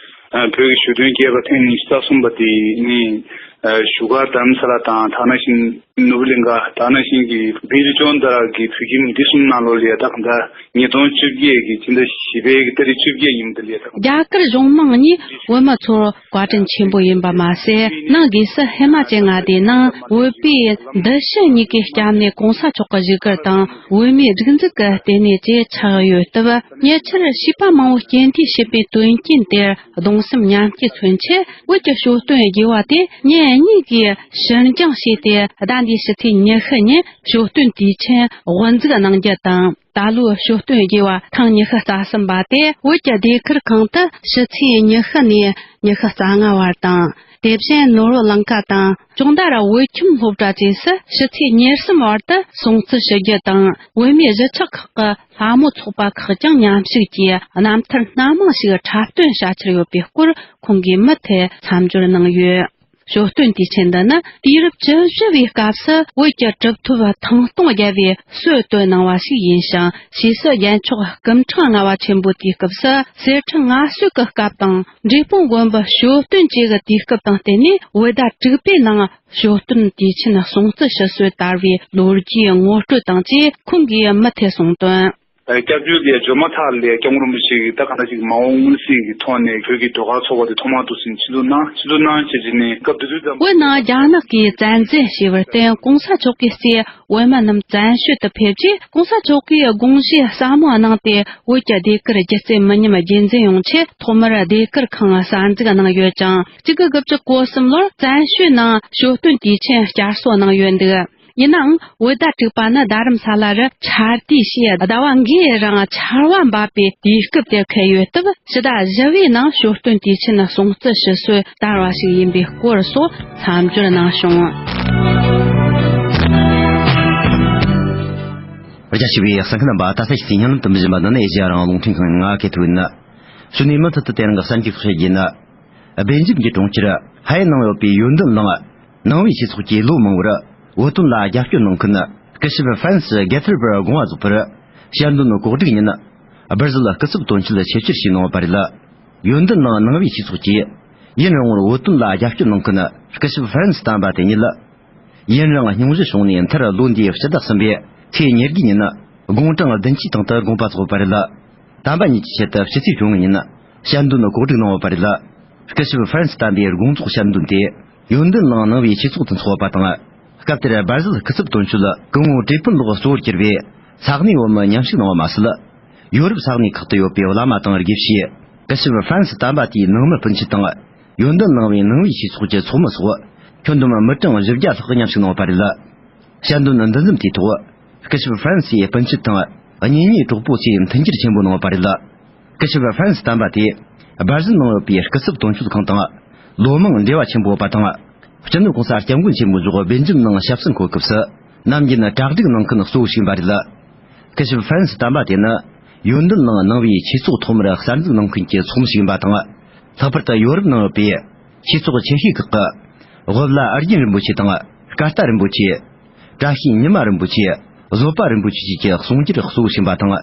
ཨ། བོད་ཀྱི་ཞོ་སྟོན་རྒྱས་པ་ཐེངས་ཉི་ཤུ་རྩ་གསུམ་པ་དེ་ནི། ཨ། བཞུགས་སྒར་རྡ་རམ་ས་ལ་དང་དེ་ནང་བཞིན་ནོར་བུ་གླིང་ག་དེ་ནང་བཞིན་གྱི་བྷིལ་ཇོན་དར་གྱི་བོད་ཁྱིམ་འདི་གསུམ་ནང་ལོགས་ལ་ཡ་ད་གང་ལྟར་ཉིས་སྟོང་བཅོ་བརྒྱད་ཀྱི་སྤྱི་ཟླ་བཞི་པའི་གི་ཏ་རིག་བཅོ་བརྒྱད་ཉིན་འདི་ལ་ཡ་ད་གང་ལྟར། རྒྱ་གར་གཞུང་མང་གཉིས་བོད་མི་ཚོར་བཀའ་དྲིན་ཆེན་པོ་ཡིན་པ་མ་ཟད། ནང་སྒོས་སུ་ཧི་མ་ཅལ་མངའ་སྡེའི་ནང་བོད་པའི་འདུ་ཤེས་གཉིས་ཀའི་སྐྱབས་གནས་གོང་ས་མཆོག་གི་བཞུགས་སྒར་དང་བོད་མིའི་སྒྲིག་འཛུགས་ཀྱི་ལྟེ་གནས་བཅས་ཆགས་ཡོད་སྟབས། ཉེ་ཆར་བྱིས་པ་མང་བོ་རྐྱེན་འདས་བྱས་པའི་དོན་རྐྱེན་དེར་གདུང་སེམས་མཉམ་སྐྱེད་མཚོན་ཆེད། བོད་ཀྱི་ཞོ་སྟོན་རྒྱས་པ་དེ་ཉིན་གཉིས་ཀྱིས་ཕྱིར་འགྱངས་བྱས་ཏེ། ཟླ་འདིའི་ཕྱི་ཚེས་ཉི་ཤུ་ཉིན་ཞོ་སྟོན་དུས་ཆེན་དབུ་འཛུགས་གནང་རྒྱུ་དང་། ད་ལོའི་ཞོ་སྟོན་རྒྱས་པ་ཐེངས་ཉི་ཤུ་རྩ་གསུམ་པ་དེ་བོད་ཀྱི་ཟློས་གར་ཁང་དུ་ཕྱི་ཚེས་ཉི་ཤུ་ནས་ཉི་ཤུ་རྩ་ལྔ་བར་དང་། དེ་བཞིན་ནོར་བུ་གླིང་ག་དང་ཅོང་དར་བོད་ཁྱིམ་སློབ་གྲྭ་བཅས་སུ་ཕྱི་ཚེས་ཉེར་གསུམ་བར་དུ་སྲུང་བརྩི་ཞུ་རྒྱུ་དང་། བོད་མིའི་གཞིས་ཆགས་ཁག་གི་ལྷ་མོ་ཚོགས་པ་ཁག་ཀྱང་མཉམ་ཞུགས་ཀྱིས་རྣམ་ཐར་སྣ་མང་ཞིག་འཁྲབ་སྟོན་བྱ་འཆར་ཡོད་པའི་སྐོར་ཁོང་གིས་མུ་མཐུད་མཚམས་སྦྱོར་གནང་ཡོད། ཞོ་སྟོན་དུས་ཆེན་འདི་ནི་དུས་རབས་བཅུ་བཞི་པའི་སྐབས་སུ་བོད་ཀྱི་གྲུབ་ཐོབ་ཐང་སྟོང་རྒྱལ་པོས་སྲོལ་བཏོད་གནང་བ་ཞིག་ཡིན་ཞིང་། ཕྱིས་སུ་རྒྱལ་མཆོག་སྐུ་ཕྲེང་ལྔ་པ་ཆེན་པོའི་དུས་སྐབས་སུ་གསེར་ཁྲི་མངའ་གསོལ་གྱི་སྐབས་དང་། འབྲས་སྤུངས་དགོན་པའི་ཞོ་སྟོན་བཅས་ཀྱི་དུས་སྐབས་དང་བསྟུན་ནས་བོད་ཟླ་དྲུག་པའི་ནང་ཞོ་སྟོན་དུས་ཆེན་སྲུང་བརྩི་ཞུ་སྲོལ་དར་བའི་ལོ་རྒྱུས་ངོ་སྤྲོད་དང་བཅས་ཁོང་གིས་མུ་མཐུད་གསུངས་དོན། སྐྱབས་བཅོལ་དེ་འབྱོར་མ་ཐག་ལ་སྐྱབས་མགོན་རིན་པོ་ཆེ་གིས་ད་ག་འདྲ་ཞིག་མ་འོངས་མངོན་གསལ་གྱི་ཐོག་ནས་བོད་ཀྱི་ཟློས་གར་ཚོགས་པ་དེ་ཐོག་མར་དུ་ཕྱིར་ཕྱིར་ཚོང་གནང་། ཕྱིར་ཚོང་གནང་བྱས་རྗེས་ནས་སྐབས་དེ་དུས་ཙམ་པ། དཔེར་ན་རྒྱ་ནག་གི་བཙན་འཛུལ་ཞེས་པར་བརྟེན་གོང་ས་མཆོག་གིས་གཙོས་བོད་མི་རྣམས་བཙན་བྱོལ་དུ་ཕེབས་རྗེས། གོང་ས་མཆོག་གིས་དགོངས་བཞེས་ཟབ་མོ་གནང་སྟེ། བོད་ཀྱི་ཟློས་གར་སྒྱུ་རྩལ་མི་ཉམས་རྒྱུན་འཛིན་ཡོང་ཆེད། ཐོག་མར་ཟློས་གར་ཁང་གསར་འཛུགས་གནང་ཡོད་ཅིང་། གཅིག་དགུ་དགུ་བཅུ་གོ་གསུམ་ལོར་བཙན་བྱོལ་ནང་ཞོ་སྟོན་དུས་ཆེན་བསྐྱར་གསོ་གནང་ཡོད་འདུག། ཡིན་ནའང་། བོད་ཟླ་དྲུག་པ་ནི་རྡ་རམ་ས་ལ་རུ་ཆར་དུས་ཞེས་ཟླ་བ་འགའི་རིང་ཆར་བ་འབབ་པའི་དུས་སྐབས་དེ་འཁེལ་ཡོད་སྟབས། ཕྱི་ཟླ་བཞི་བའི་ནང་ཞོ་སྟོན་དུས་ཆེན་སྲུང་བརྩི་ཞུ་སྲོལ་དར་བ་ཞིག་ཡིན་པའི་སྐོར་སོགས་མཚམས་སྦྱོར་གནང་བྱུང་། རྒྱ་ཆེ་བའི་གསན་མཁན་རྣམ་པ། ད་ལྟ་ཞིག་སྙན་ལམ་དུ་འབུལ་བཞིན་པ་འདི་ནི་ཨེ་ཤེ་ཡ་རང་དབང་རླུང་འཕྲིན་ཁང་ང་གི་ཐུ་ཡིན། ཞུ་ནས་མུ་མཐུད་དུ་དེ་རིང་གི་གསར་འགྱུར་ཁག་བཤད་རྒྱུ་ཡིན། སྦེལ་ཇམ་གྱི་གྲོང་ཁྱེར་ཧའེ་ནང་ཡོད་པའི་ཡོན་ཏན་གླིང་ནང་པའི་ཆོས་ཚོགས་ཀྱིས་ལོ་མང་བོར་བོད་དོན་ལ་རྒྱབ་སྐྱོར་གནང་མཁན་སྐུ་ཞབས་ཧྥ་རན་སི་གེ་ཐེར་པར་དགོངས་པ་རྫོགས་པར་དཔྱད་འདོན་གོ་སྒྲིག་ཉིན་སྦར་ཟིལ་སྐུ་ཚབ་དོན་གཅོད་ཆེད་བཅར་ཞུས་གནང་བ་རེད། ཡོན་ཏན་གླིང་ནང་པའི་ཆོས་ཚོགས་ཀྱིས་ཡུན་རིང་བོར་བོད་དོན་ལ་རྒྱབ་སྐྱོར་གནང་མཁན་སྐུ་ཞབས་ཧྥ་རན་སི་དམ་པ་དེ་ཉིད། ཡུན་རིང་སྙུང་གཞི་བྱུང་ནས་མཐར་ལོ་འདིའི་ཕྱི་ཟླ་གསུམ་པའི་ཚེས་ཉེར་དགུའི་ཉིན་དགུང་གྲངས་བདུན་ཅུའི་སྟེང་དུ་དགོངས་པ་རྫོགས་པ་རེད། དམ་པ་ཉིད་ཀྱི་ཆེད་དུ་ཕྱི་ཚེས་བཅོ་ལྔ་ཉིན་དཔྱད་འདོན་གོ་སྒྲིག་གནང་བ་རེད། སྐུ་ཞབས་ཧྥ་རན་སི་དམ་པའི་དགོངས་རྫོགས་དཔྱད་འདོན་དེ་ཡོན་ཏན་གླིང་ནང་པའི་ཆོས་ཚོགས་དང་འཚོགས་པ་དང་། སྐབས་དེར་སྦར་ཟིལ་སྐུ་ཚབ་དོན་གཅོད་སྐུ་ངོ་ཀྲེ་ཕུན་ལོག་གཙོ་བོར་གྱུར་པའི་ས་གནས་བོད་མི་མཉམ་ཞུགས་གནང་བ་མ་ཟད། ཡོ་རོབ་ས་གནས་ཁག་ཏུ་ཡོད་པའི་བླ་མ་དང་དགེ་བཤེས། སྐུ་ཞབས་ཧྥ་རན་སི་དམ་པ་དེའི་ནང་མི་སྤུན་མཆེད་དང་། ཡོན་ཏན་གླིང་པའི་ནང་པའི་ཆོས་ཚོགས་ཀྱི་ཚོགས་མི་སོགས་ཁྱོན་བསྡོམས་མི་གྲངས་བཞི་བརྒྱ་ལྷག་མཉམ་ཞུགས་གནང་བ་རེད། དཔྱད་འདོན་འདུ་འཛོམས་དེའི་ཐོག་སྐུ་ཞབས་ཧྥ་རན་སིའི་སྤུན་མཆེད་དང་གཉེན་ཉེ་གྲོགས་པོ་ཚོས་མཐུན་འགྱུར་ཆེན་པོ་གནང་བ་རེད། སྐུ་ཞབས་ཧྥ་རན་སི་དམ་པ་དེས་སྦར་ཟིལ་ནང་ཡོད་པའི་སྐུ་ཚབ་དོན་གཅོད་ཁང་དང་ལོ་མང་འབྲེལ་བ་ཆེན་པོ་ཡོད་པ་དང་། སྤྱི་ནོར་གོང་ས་སྐྱབས་མགོན་ཆེན་པོ་མཆོག་སྦེལ་ཇམ་ནང་ཞབས་སར་འཁོད་སྐབས་སུ་ནམ་རྒྱུན་གྲ་སྒྲིག་གནང་མཁན་གཙོ་བོ་ཞིག་ཡིན་པ་རེད། སྐུ་ཞབས་ཧྥ་རན་སི་དམ་པ་དེ་ནི་ཡོན་ཏན་གླིང་ནང་པའི་ཆོས་ཚོགས་ཐོག་མར་གསར་འཛུགས་གནང་མཁན་གྱི་ཚོགས་མི་ཞིག་ཡིན་པ་དང་། ལྷག་པར་དུ་ཡོ་རོབ་ནང་ཡོད་པའི་ཆོས་ཚོགས་ཆེ་ཤོས་ཁག་གི་ཝི་ལ་ཨར་ཇུན་རིན་པོ་ཆེ་དང་སྐར་རྟ་རིན་པོ་ཆེ། བཀྲ་ཤིས་ཉི་མ་རིན་པོ་ཆེ། བཟོད་པ་རིན་པོ་ཆེ་བཅས་ཀྱི་གསུང་སྒྱུར་གཙོ་བོ་ཞིག་ཡིན་པ་དང་།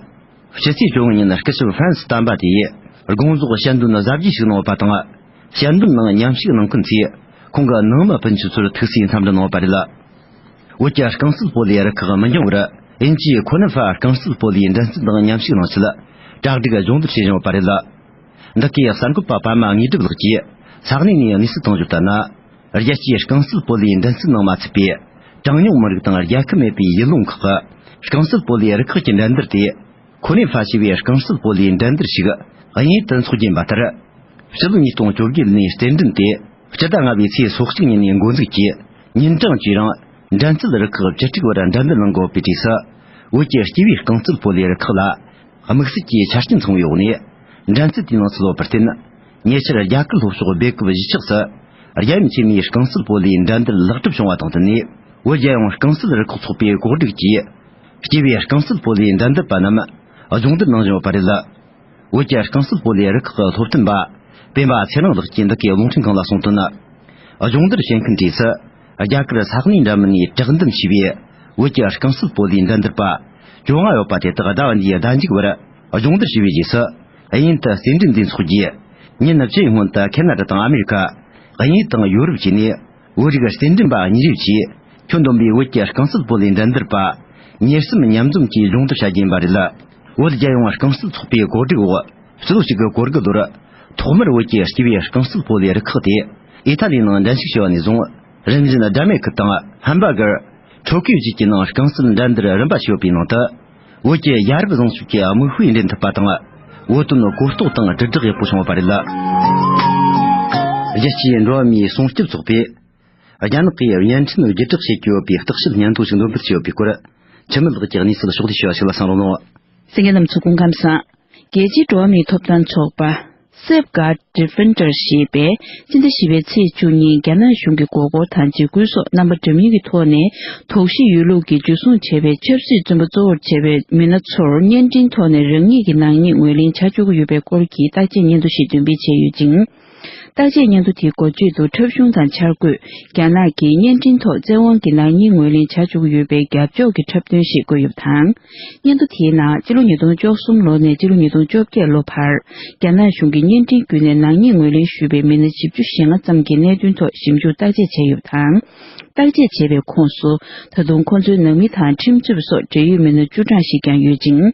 ཕྱི་ཚེས་བཅོ་ལྔ་ཉིན་སྐུ་ཞབས་ཧྥ་རན་སི་དམ་པ་དེས་དགོངས་རྫོགས་དཔྱད་འདོན་གཟབ་རྒྱས་ཤིག་གནང་བ་དང་། དཔྱད་འདོན་ནང་མཉམ་ཞུགས་གནང་མཁན་ཚོས་ཁོང་གི་ནང་མི་སྤུན་མཆེད་ཚོར་ཐུགས་སུ་འཚམས་འདྲི་གནང་བ་རེད། བོད་ཀྱི་རྐང་རྩེད་སྤོ་ལོའི་རུ་ཁག་མི་འགྱངས་པར་དབྱིན་ཇིའི་ཁོ་ནི་ཧྥ་རྐང་རྩེད་སྤོ་ལོའི་མགྲིན་རྩལ་དང་མཉམ་ཞུགས་གནང་ཆེད་གྲ་སྒྲིག་སྦྱོང་བརྡར་བྱེད་བཞིན་ཡོད་པ་རེད། འདི་གའི་གསར་འགོད་པ་པདྨ་དངོས་གྲུབ་ལགས་ཀྱིས་ས་གནས་ནས་གནས་ཚུལ་བཏང་ཡོད་ལྟར་ན། རྒྱལ་སྤྱིའི་རྐང་རྩེད་སྤོ་ལོའི་མགྲིན་རྩལ་ནང་མ་ཚུད་པའི་གྲངས་ཉུང་མི་རིགས་དང་རྒྱལ་ཁབ་མེད་པའི་ཡུལ་ལུང་ཁག་གི་རྐང་རྩེད་སྤོ་ལོའི་རུ་ཁག་གི་འགྲན་བསྡུར་དེ། ཁོ་ནེ་ཧྥ་ཞེས་པའི་རྐང་རྩེད་སྤོ་ལོའི་འགྲན་བསྡུར་ཞིག་དབྱིན་ཡུལ་དུ་འཚོགས་རྒྱུ་ཡིན་པ་ལྟར། སྤྱི་ལོ་ཉིས་སྟོང་བཅོ་བརྒྱད་ལོའི་རྩེད་འགྲན་དེ་སྤྱི་ཟླ་ལྔ་པའི་ཚེས་སོ་གཅིག་ཉིན་ནས་འགོ་འཛུགས་ཀྱིས་ཉིན་གྲངས་བཅུའི་རིང་འགྲན་རྩེད་རུ་ཁག་བཅུ་དྲུག་བར་འགྲན་བསྡུར་གནང་དགོས་པའི་གྲས་སུ། བོད་ཀྱི་སྐྱེས་པའི་རྐང་རྩེད་སྤོ་ལོའི་རུ་ཁག་ལ་དམིགས་བསལ་གྱི་ཆ་རྐྱེན་ཚང་བའི་འོག་ནས། འགྲན་རྩོད་དེའི་ནང་ཚུད་ཡོད་པར་བརྟེན། ཉེ་ཆར་རྒྱ་གར་ལྷོ་ཕྱོགས་སྦེལ་ཀོབ་གཞིས་ཆགས་སུ་རྒྱལ་ཡུམ་ཆེན་མོའི་རྐང་རྩེད་སྤོ་ལོའི་འགྲན་བསྡུར་ལེགས་གྲུབ་བྱུང་བ་དང་བསྟུན་ནས། བོད་རྒྱལ་ཡོངས་རྐང་རྩེད་རུ་ཁག་ཚོགས་པའི་གོ་སྒྲིག་གིས། སྐྱེས་པའི་རྐང་རྩེད་སྤོ་ལོའི་འགྲན་བསྡུར་པ་རྣམས་སྦྱོང་བརྡར་གནང་བཞིན་ཡོད་པ་རེད། བོད་ཀྱི་རྐང་རྩེད་སྤོ་ལོའི་རུ་ཁག་གི་སློབ་སྟོན་པ་སྤེན་པ་ཚེ་རིང་ལགས་ཀྱིས་འདི་གའི་རླུང་འཕྲིན་ཁང་ལ་གསུངས་དོན། སྦྱོང་བརྡར་བྱེད་མཁན་གྲས་སུ། རྒྱ་གར་ས་གནས་འདྲ་མིན་ནས་དྲག་འདེམས་བྱས་པའི་བོད་ཀྱི་རྐང་རྩེད་སྤོ་ལོའི་འགྲན་བསྡུར་པ་བཅོ་ལྔ་ཡོད་པ་དེ་དག་ཟླ་བ་འདིའི་ཟླ་མཇུག་བར་སྦྱོང་བརྡར་བྱས་པའི་རྗེས་སུ། དབྱིན་ཡུལ་དུ་རྩེད་འགྲན་འདིའི་ཚོགས་རྒྱུའི་ཉིན་བཅུའི་སྔོན་དུ་ཁེ་ན་ཌ་དང་ཨ་མེ་རི་ཁ། དབྱིན་ཡུལ་དང་ཡོ་རོབ་བཅས་ནས། བོད་རིགས་རྩེད་འགྲན་པ་གཉིས་རེ་བཅས་ཁྱོན་བསྡོམས་པའི་བོད་ཀྱི་རྐང་རྩེད་སྤོ་ལོའི་འགྲན་བསྡུར་པ་ཉེར་གསུམ་མཉམ་འཛོམས་ཀྱིས་སྦྱོང་བརྡར་བྱ་རྒྱུ་ཡིན་པ་རེད། བོད་རྒྱལ་ཡོངས་རྐང་རྩེད་ཚོགས་པའི་གོ་སྒྲིག་འོག་ཕྱི་ལོ་གཅིག་དགུ་གོ་དགུ་ལོར་ཐོག་མར་བོད་ཀྱི་སྐྱེས་པའི་རྐང་རྩེད་སྤོ་ལོའི་རུ་ཁག་དེ་ཨི་ཐ་ལི་ནང་འགྲན་ཞུགས་བྱས་པ་ནས་བཟུང་། རིམ་བཞིན་སྒྲ་སྨད་ཁུལ་དང་ཧམ་བྷར་གར། ཊོ་ཀིའོ་བཅས་ཀྱི་ནང་རྐང་རྩེད་འགྲན་བསྡུར་རིམ་པ་ཞིག་ཡོད་པའི་ནང་དུ། བོད་ཀྱི་རྒྱལ་རབས་བཟང་སྤྱོད་ཀྱི་མིག་དཔེ་འདྲེན་ཐུབ་པ་དང་། བོད་དོན་གོ་རྟོགས་དང་དྲིལ་བསྒྲགས་ཡག་པོ་བྱུང་བ་རེད། རྒྱལ་སྤྱིའི་འགྲོ་བ་མིའི་སྲུང་སྐྱོབ་ཚོགས་པས། རྒྱ་ནག་གིས་བརྙན་འཕྲིན་བརྒྱུད་བསྒྲགས་བྱེད་ཀྱི་ཡོད་པའི་བརྟག་དཔྱད་སྙན་ཐོ་ཞིག་འདོན་སྤེལ་བྱས་ཡོད་པའི་སྐོར། འཆི་མེད་ལགས་ཀྱིས་གནས་ཚུལ་ཕྱོགས་བསྡུས་ཞུ་བ་ཞིག་ལ་གསན་རོགས་གནང་། གསན་མཁན་རྣམ་ཚོ་སྐུ་ཁམས་བཟང་། རྒྱལ་སྤྱིའི་འགྲོ་བ་མིའི་ཐོབ་ཐང་ཚོགས་པ། Safeguard Defender ཞེས་པས། སྤྱི་ཟླ་བཞི་པའི་ཚེས་བཅུ་གཉིས་རྒྱ་ནག་གཞུང་གི་མགོ་སྐོར་དང་འཇིགས་སྐུལ་སོགས་རྣམ་པ་འདྲ་མིན་གྱི་ཐོག་ནས། དོགས་གཞི་ཡོད་ལུགས་ཀྱིས་འཇུ་བཟུང་བྱས་པའི་ཆབ་སྲིད་བཙོན་པ་གཙོ་བོར་བྱས་པའི་མི་སྣ་ཚོར་བརྙན་འཕྲིན་ཐོག་ནས་རང་ཉིད་ཀྱི་ནག་ཉེས་ངོས་ལེན་བྱ་བཅུག་གི་ཡོད་པའི་སྐོར་གྱི་བརྟག་དཔྱད་སྙན་ཐོ་ཞིག་འདོན་སྤེལ་བྱས་ཡོད་ཅིང་། བརྟག་དཔྱད་སྙན་ཐོ་དེའི་འགོ་བརྗོད་དུ་འཁྲབ་གཞུང་དང་འཆར་འགོད། རྒྱ་ནག་གིས་བརྙན་འཕྲིན་ཐོག་བཙན་དབང་གི་ནག་ཉེས་ངོས་ལེན་བྱ་བཅུག་ཡོད་པའི་རྒྱབ་ཕྱོགས་ཀྱི་འཁྲབ་སྟོན་ཞིག་བཀོད་ཡོད་པ་དང་། སྙན་ཐོ་དེའི་ནང་སྤྱི་ལོ་ཉིས་སྟོང་བཅུ་གསུམ་ལོ་ནས་སྤྱི་ལོ་ཉིས་སྟོང་བཅོ་བརྒྱད་ལོ་བར། རྒྱ་ནག་གཞུང་གིས་བརྙན་འཕྲིན་བརྒྱུད་ནས་ནག་ཉེས་ངོས་ལེན་ཞུས་པའི་མི་སྣ་བཞི་བཅུ་ཞེ་ལྔ་ཙམ་གྱི་གནད་དོན་ཐོག་ཞིབ་འཇུག་བརྟག་དཔྱད་བྱས་ཡོད་པ་དང་། བརྟག་དཔྱད་བྱས་པའི་ཁོངས་སུ། ད་དུང་ཁོ་ཚོའི་ནང་མི་དང་ཁྲིམས་རྩོད་པ་སོགས་འབྲེལ་ཡོད་མི་སྣ་བཅུ་གྲངས་ཤིག་ཀྱང་ཡོད་ཅིང་།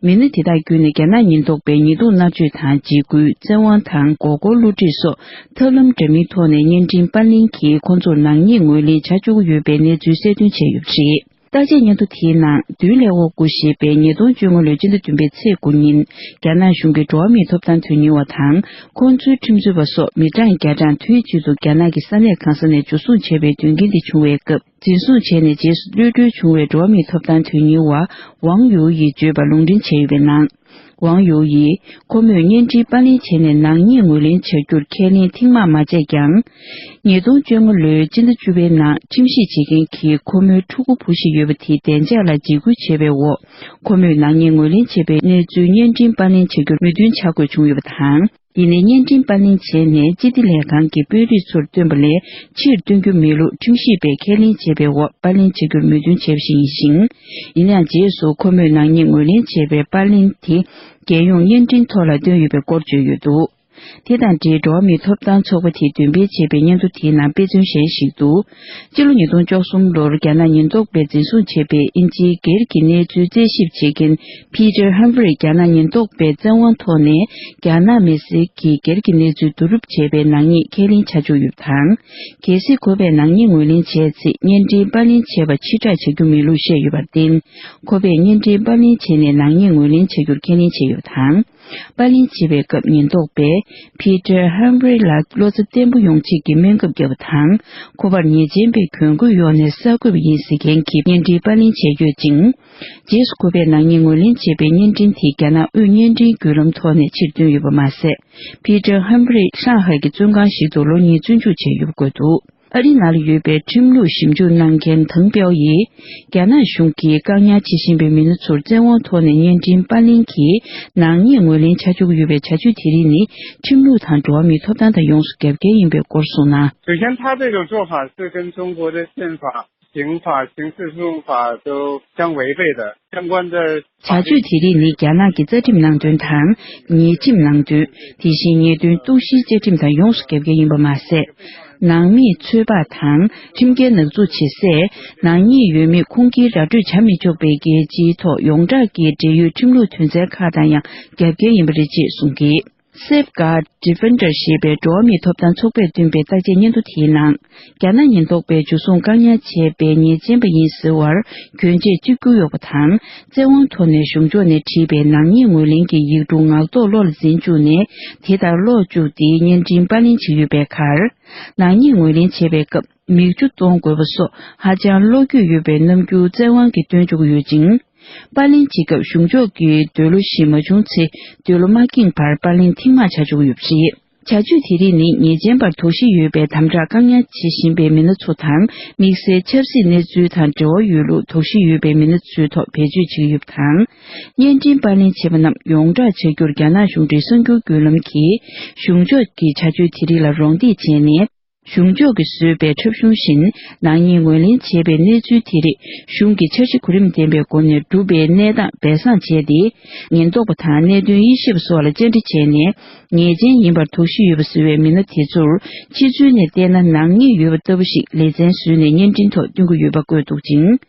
མི་སྣ་དེ་དག་བརྒྱུད་ནས་རྒྱ་ནག་ཉེན་རྟོག་པས་ཉེས་རྡུང་མནར་གཅོད་དང་འཇིགས་སྐུལ། བཙན་དབང་དང་མགོ་སྐོར་བསླུ་བྲིད་སོགས་ཐབས་ལམ་འདྲ་མིན་ཐོག་ནས་བརྙན་འཕྲིན་པར་ལེན་གྱིས་ཁོ་ཚོར་ནག་ཉེས་ངོས་ལེན་བྱ་བཅུག་ཡོད་པའི་གནས་ཚུལ་གསལ་སྟོན་བྱས་ཡོད་པ་རེད། བརྟག་དཔྱད་སྙན་ཐོ་དེའི་ནང་། མདུན་ལས་འོག་སྐུ་ཞེས་པའི་ཉིས་སྟོང་བཅོ་ལྔ་ལོའི་སྤྱི་ཟླ་བདུན་པའི་ཚེས་དགུ་ཉིན། རྒྱ་ནག་གཞུང་གི་འགྲོ་བ་མིའི་ཐོབ་ཐང་དོན་གཉེར་བ་དང་། ཁོང་ཚོའི་ཁྲིམས་རྩོད་པ་སོགས་མི་གྲངས་བརྒྱ་གྲངས་དུས་གཅིག་ཏུ་རྒྱ་ནག་གི་ས་གནས་གང་ས་ནས་འཇུ་བཟུང་བྱས་པའི་དོན་རྐྱེན་དེ་བྱུང་བའི་སྐབས། འཛིན་བཟུང་བྱས་ནས་རྗེས་སུ་གློད་གྲོལ་བྱུང་བའི་འགྲོ་བ་མིའི་ཐོབ་ཐང་དོན་གཉེར་བ་ཝང་ཡུའུ་ཡིས་བརྗོད་པ་ལུང་འདྲེན་བྱས་ཡོད་པའི་ནང་། ཝང་ཡུའུ་ཡིས་ཁོ་མོས་བརྙན་འཕྲིན་པར་ལེན་བྱས་ནས་ནག་ཉེས་ངོས་ལེན་བྱ་རྒྱུར་ཁས་ལེན་ཐེངས་མང་མ་བྱས་ཀྱང་། ཉིས་སྟོང་བཅོ་ལྔ་ལོའི་སྤྱི་ཟླ་བཅུ་པའི་ནང་ཁྲིམས་ཞིབ་བྱེད་མཁན་གྱིས་ཁོ་མོའི་ཕྲུ་གུ་བུ་ཞིག་ཡོད་པ་དེའི་བདེ་འཇགས་ལ་འཇིགས་སྐུལ་བྱས་པའི་འོག་ཁོ་མོས་ནག་ཉེས་ངོས་ལེན་བྱས་པའི་གནས་ཚུལ་བརྙན་འཕྲིན་པར་ལེན་བྱ་རྒྱུར་མོས་མཐུན་བྱ་དགོས་བྱུང་ཡོད་པ་དང་། ཡིན་ནའི་བརྙན་འཕྲིན་པར་ལེན་བྱས་ནས་སྤྱི་བདེ་ལས་ཁང་གི་དཔོན་རིགས་ཚོར་བཏོན་པ་ལས་ཕྱིར་བཏོན་རྒྱུ་མེད་ལུགས་ཁྲིམས་ཞིབ་པས་ཁས་ལེན་བྱས་པའི་འོག་པར་ལེན་བྱ་རྒྱུར་མོས་མཐུན་བྱས་པ་ཞིག་ཡིན་ཞིང་། ཡིན་ཡང་རྗེས་སུ་ཁོ་མོས་ནག་ཉེས་ངོས་ལེན་བྱས་པའི་པར་ལེན་དེ་རྒྱལ་ཡོངས་བརྙན་འཕྲིན་ཐོག་ལ་བཏོན་ཡོད་པའི་སྐོར་བརྗོད་ཡོད་འདུག་དེ་དང་འབྲེལ་འགྲོ་བ་མིའི་ཐོབ་ཐང་ཚོགས་པ་དེས་འདོན་སྤེལ་བྱས་པའི་སྙན་ཐོ་དེའི་ནང་དཔེ་མཚོན་གཞན་ཞིག་ཏུ། སྤྱི་ལོ་ཉིས་སྟོང་བཅུ་གསུམ་ལོར་རྒྱ་ནག་ཉེན་རྟོག་པས་འཛིན་བཟུང་བྱས་པའི་དབྱིན་ཇིའི་སྒེར་གྱི་གནས་ཚུལ་རྩད་ཞིབ་བྱེད་མཁན་Peter Humphreys རྒྱ་ནག་ཉེན་རྟོག་པས་བཙན་དབང་ཐོག་ནས་རྒྱ་ནག་མི་སེར་གྱི་སྒེར་གྱི་གནས་ཚུལ་བསྡུ་རུབ་བྱས་པའི་ནག་ཉེས་ཁས་ལེན་བྱ་བཅུག་ཡོད་པ་དང་། གལ་སྲིད་ཁོ་པས་ནག་ཉེས་ངོས་ལེན་བྱས་ཚེ་བརྙན་འཕྲིན་པར་ལེན་བྱས་པ་ཕྱིར་བསྒྲགས་བྱ་རྒྱུ་མིན་ལུགས་བཤད་ཡོད་པར་བརྟེན། ཁོ་པས་བརྙན་འཕྲིན་པར་ལེན་བྱས་ནས་ནག་ཉེས་ངོས་ལེན་བྱ་རྒྱུར་ཁས་ལེན་བྱས་ཡོད་པ་དང་། པར་ལེན་བྱེད་པའི་སྐབས་ཉེན་རྟོག་པས་Peter Humphreys ལ་བློ་རྩ་བརྟན་པོ་ཡོང་ཆེད་ཀྱི་སྨན་ཁབ་བརྒྱབ་པ་དང་། ཁོ་པར་ཉེས་ཅན་པའི་གྱོན་གོས་གཡོགས་ནས་གསར་འགོད་པ་ཡིན་ཟེར་མཁན་གྱི་བརྙན་འཕྲིན་པར་ལེན་བྱས་ཡོད་ཅིང་། རྗེས་སུ་ཁོ་པས་ནག་ཉེས་ངོས་ལེན་བྱས་པའི་བརྙན་འཕྲིན་དེ་རྒྱ་ནག་དབུས་བརྙན་འཕྲིན་བརྒྱུད་ལམ་ཐོག་ནས་ཕྱིར་བཏོན་ཡོད་པ་མ་ཟད། Peter Humphreys ཧྲང་ཧའེ་གྱི་བཙོན་ཁང་ཞིག་ཏུ་ལོ་གཉིས་བཙོན་འཇུག་བྱས་ཡོད་པ་འགོད་འདུག་ཨ་རིའི་ནང་ལ་ཡོད་པའི་ཁྲིམས་ལུགས་ཞིབ་འཇུག་གནང་མཁན་ཐང་པའོ་ཡིས། རྒྱ་ནག་གཞུང་གིས་བཀག་ཉར་བྱེད་བཞིན་པའི་མི་སྣ་ཚོར་བཙན་དབང་ཐོག་ནས་བརྙན་འཕྲིན་པར་ལེན་གྱིས་ནག་ཉེས་ངོས་ལེན་བྱ་བཅུག་ཡོད་པའི་བྱ་སྤྱོད་དེ་རིགས་ནི་ཁྲིམས་ལུགས་དང་འགྲོ་བ་མིའི་ཐོབ་ཐང་དང་ཡོངས་སུ་རྒྱབ་འགལ་ཡིན་པའི་སྐོར་གསུངས་ན། 首先，他这种做法是跟中国的宪法、刑法、刑事诉讼法都相违背的。相关的 བྱ་སྤྱོད་དེ་རིགས་ནི་རྒྱ་ནག་གི་རྩ་ཁྲིམས་ནང་དོན་དང་། ཉེས་ཁྲིམས་ནང་དོན། དེ་བཞིན་ཉེས་དོན་གཏུག་བཤེར་བཅའ་ཁྲིམས་དང་ཡོངས་སུ་རྒྱབ་འགལ་ཡིན་པ་མ་ཟད། ནང་མིས་ཚོད་དཔག་དང་། ཁྲིམས་འགལ་ནག་འཛུགས་བྱེད་སའི་ནག་ཉེས་ཡོད་མེད་ཁུངས་སྐྱེལ་ར་སྤྲོད་བྱ་མི་ཆོག་པའི་རྒྱལ་སྤྱིའི་ཐོག་ཡོངས་གྲགས་ཀྱི་འབྲེལ་ཡོད་ཁྲིམས་ལུགས་དོན་ཚན་ཁག་དང་ཡང་རྒྱབ་འགལ་ཡིན་པ་རེད་ཅེས་གསུངས་ཀྱིས། Safeguard Defender ཞེས་པའི་འགྲོ་བ་མིའི་ཐོབ་ཐང་ཚོགས་པས་བཏོན་པའི་བརྟག་དཔྱད་སྙན་ཐོ་དེའི་ནང་། རྒྱ་ནག་ཉེན་རྟོག་པས་འཇུ་བཟུང་བཀག་ཉར་བྱས་པའི་ཉེས་ཅན་པ་ཡིན་ཟེར་བར་གྱོན་ཆས་གཅིག་གྱུར་གཡོག་པ་དང་། བཙན་དབང་ཐོག་ནས་གཞུང་ཕྱོགས་ནས་བྲིས་པའི་ནག་ཉེས་ངོས་ལེན་གྱི་ཡིག་འབྲུ་ངག་ཐོག་བློ་ལ་འཛིན་བཅུག་ནས། དེ་ལྟར་ཀློག་བཅུག་སྟེ་བརྙན་འཕྲིན་པར་ལེན་བྱས་ཡོད་པའི་ཁར། ནག་ཉེས་ངོས་ལེན་བྱེད་པའི་སྐབས། མིག་ཆུ་གཏོང་དགོས་པ་སོགས་ཧ་ཅང་བློ་འགྱོད་ཡོད་པའི་རྣམ་འགྱུར་བཙན་དབང་གིས་སྟོན་བཅུག་ཡོད་ཅིང་། པར་ལེན་བྱེད་སྐབས་གཞུང་ཕྱོགས་ཀྱི་འདོད་བློ་ཞིག་མ་བྱུང་ཚེ། འདོད་བློ་མ་ཁེངས་བར་པར་ལེན་ཐེངས་མང་བྱ་བཅུག་ཡོད་པ་རེད། བྱ་སྤྱོད་དེ་རིགས་ནི་ཉེས་ཅན་པར་དོགས་གཞི་ཡོད་པའི་དམ་དྲག་བཀག་ཉར་བྱེད་བཞིན་པའི་མི་སྣ་ཚོ་དང་། དམིགས་བསལ་ཆབ་སྲིད་གནས་ཚུལ་དང་འབྲེལ་བ་ཡོད་ལུགས་དོགས་གཞི་ཡོད་པའི་མི་སྣ་ཚོའི་ཐོག་བེད་སྤྱོད་བྱེད་ཀྱི་ཡོད་པ་དང་། བརྙན་འཕྲིན་པར་ལེན་བྱས་པ་རྣམས་ཡོངས་བསྒྲགས་བྱ་རྒྱུར་རྒྱ་ནག་གཞུང་འབྲེལ་གསར་འགྱུར་བརྒྱུད་ལམ་གྱིས་གཞུང་ཕྱོགས་ཀྱི་བྱ་སྤྱོད་དེ་རིགས་ལ་རོགས་འདེགས་བྱས་ནས། གཞུང་ཕྱོགས་ཀྱིས་བཟོས་པའི་འཁྲབ་གཞུང་བཞིན་ནག་ཉེས་ངོས་ལེན་བྱས་པའི་གནས་ཚུལ་དེ་རིགས་གཞུང་གིས་འཆར་གཞི་གོ་རིམ་ལྡན་པའི་སྒོ་ནས་སྒྲུབ་པའི་གནས་སྟངས་སྦས་གསང་བྱས་ཏེ། ཉེན་རྟོག་པ་དང་གནད་དོན་དབྱེ་ཞིབ་པ་སོགས་ལ་བཅར་འདྲི་བྱས་ནས། ཉེས་ཅན་ཡིན་པར་དོགས་གཞི་ཡོད་པ་ཟེར་བའི་མི་སྣ་དེ་ཚོར་ཕྱི་ཚུལ་ནས་བལྟས་ན་ནག་ཉེས་ཡོད་པ་ལྟ་བུ་ཞིག་ལེ་ཚན་བཟོས་ནས་བརྙན་འཕྲིན་ཐོག་སྟོན་གྱི་ཡོད་པ་བཀོད་འདུག་ཅིང་།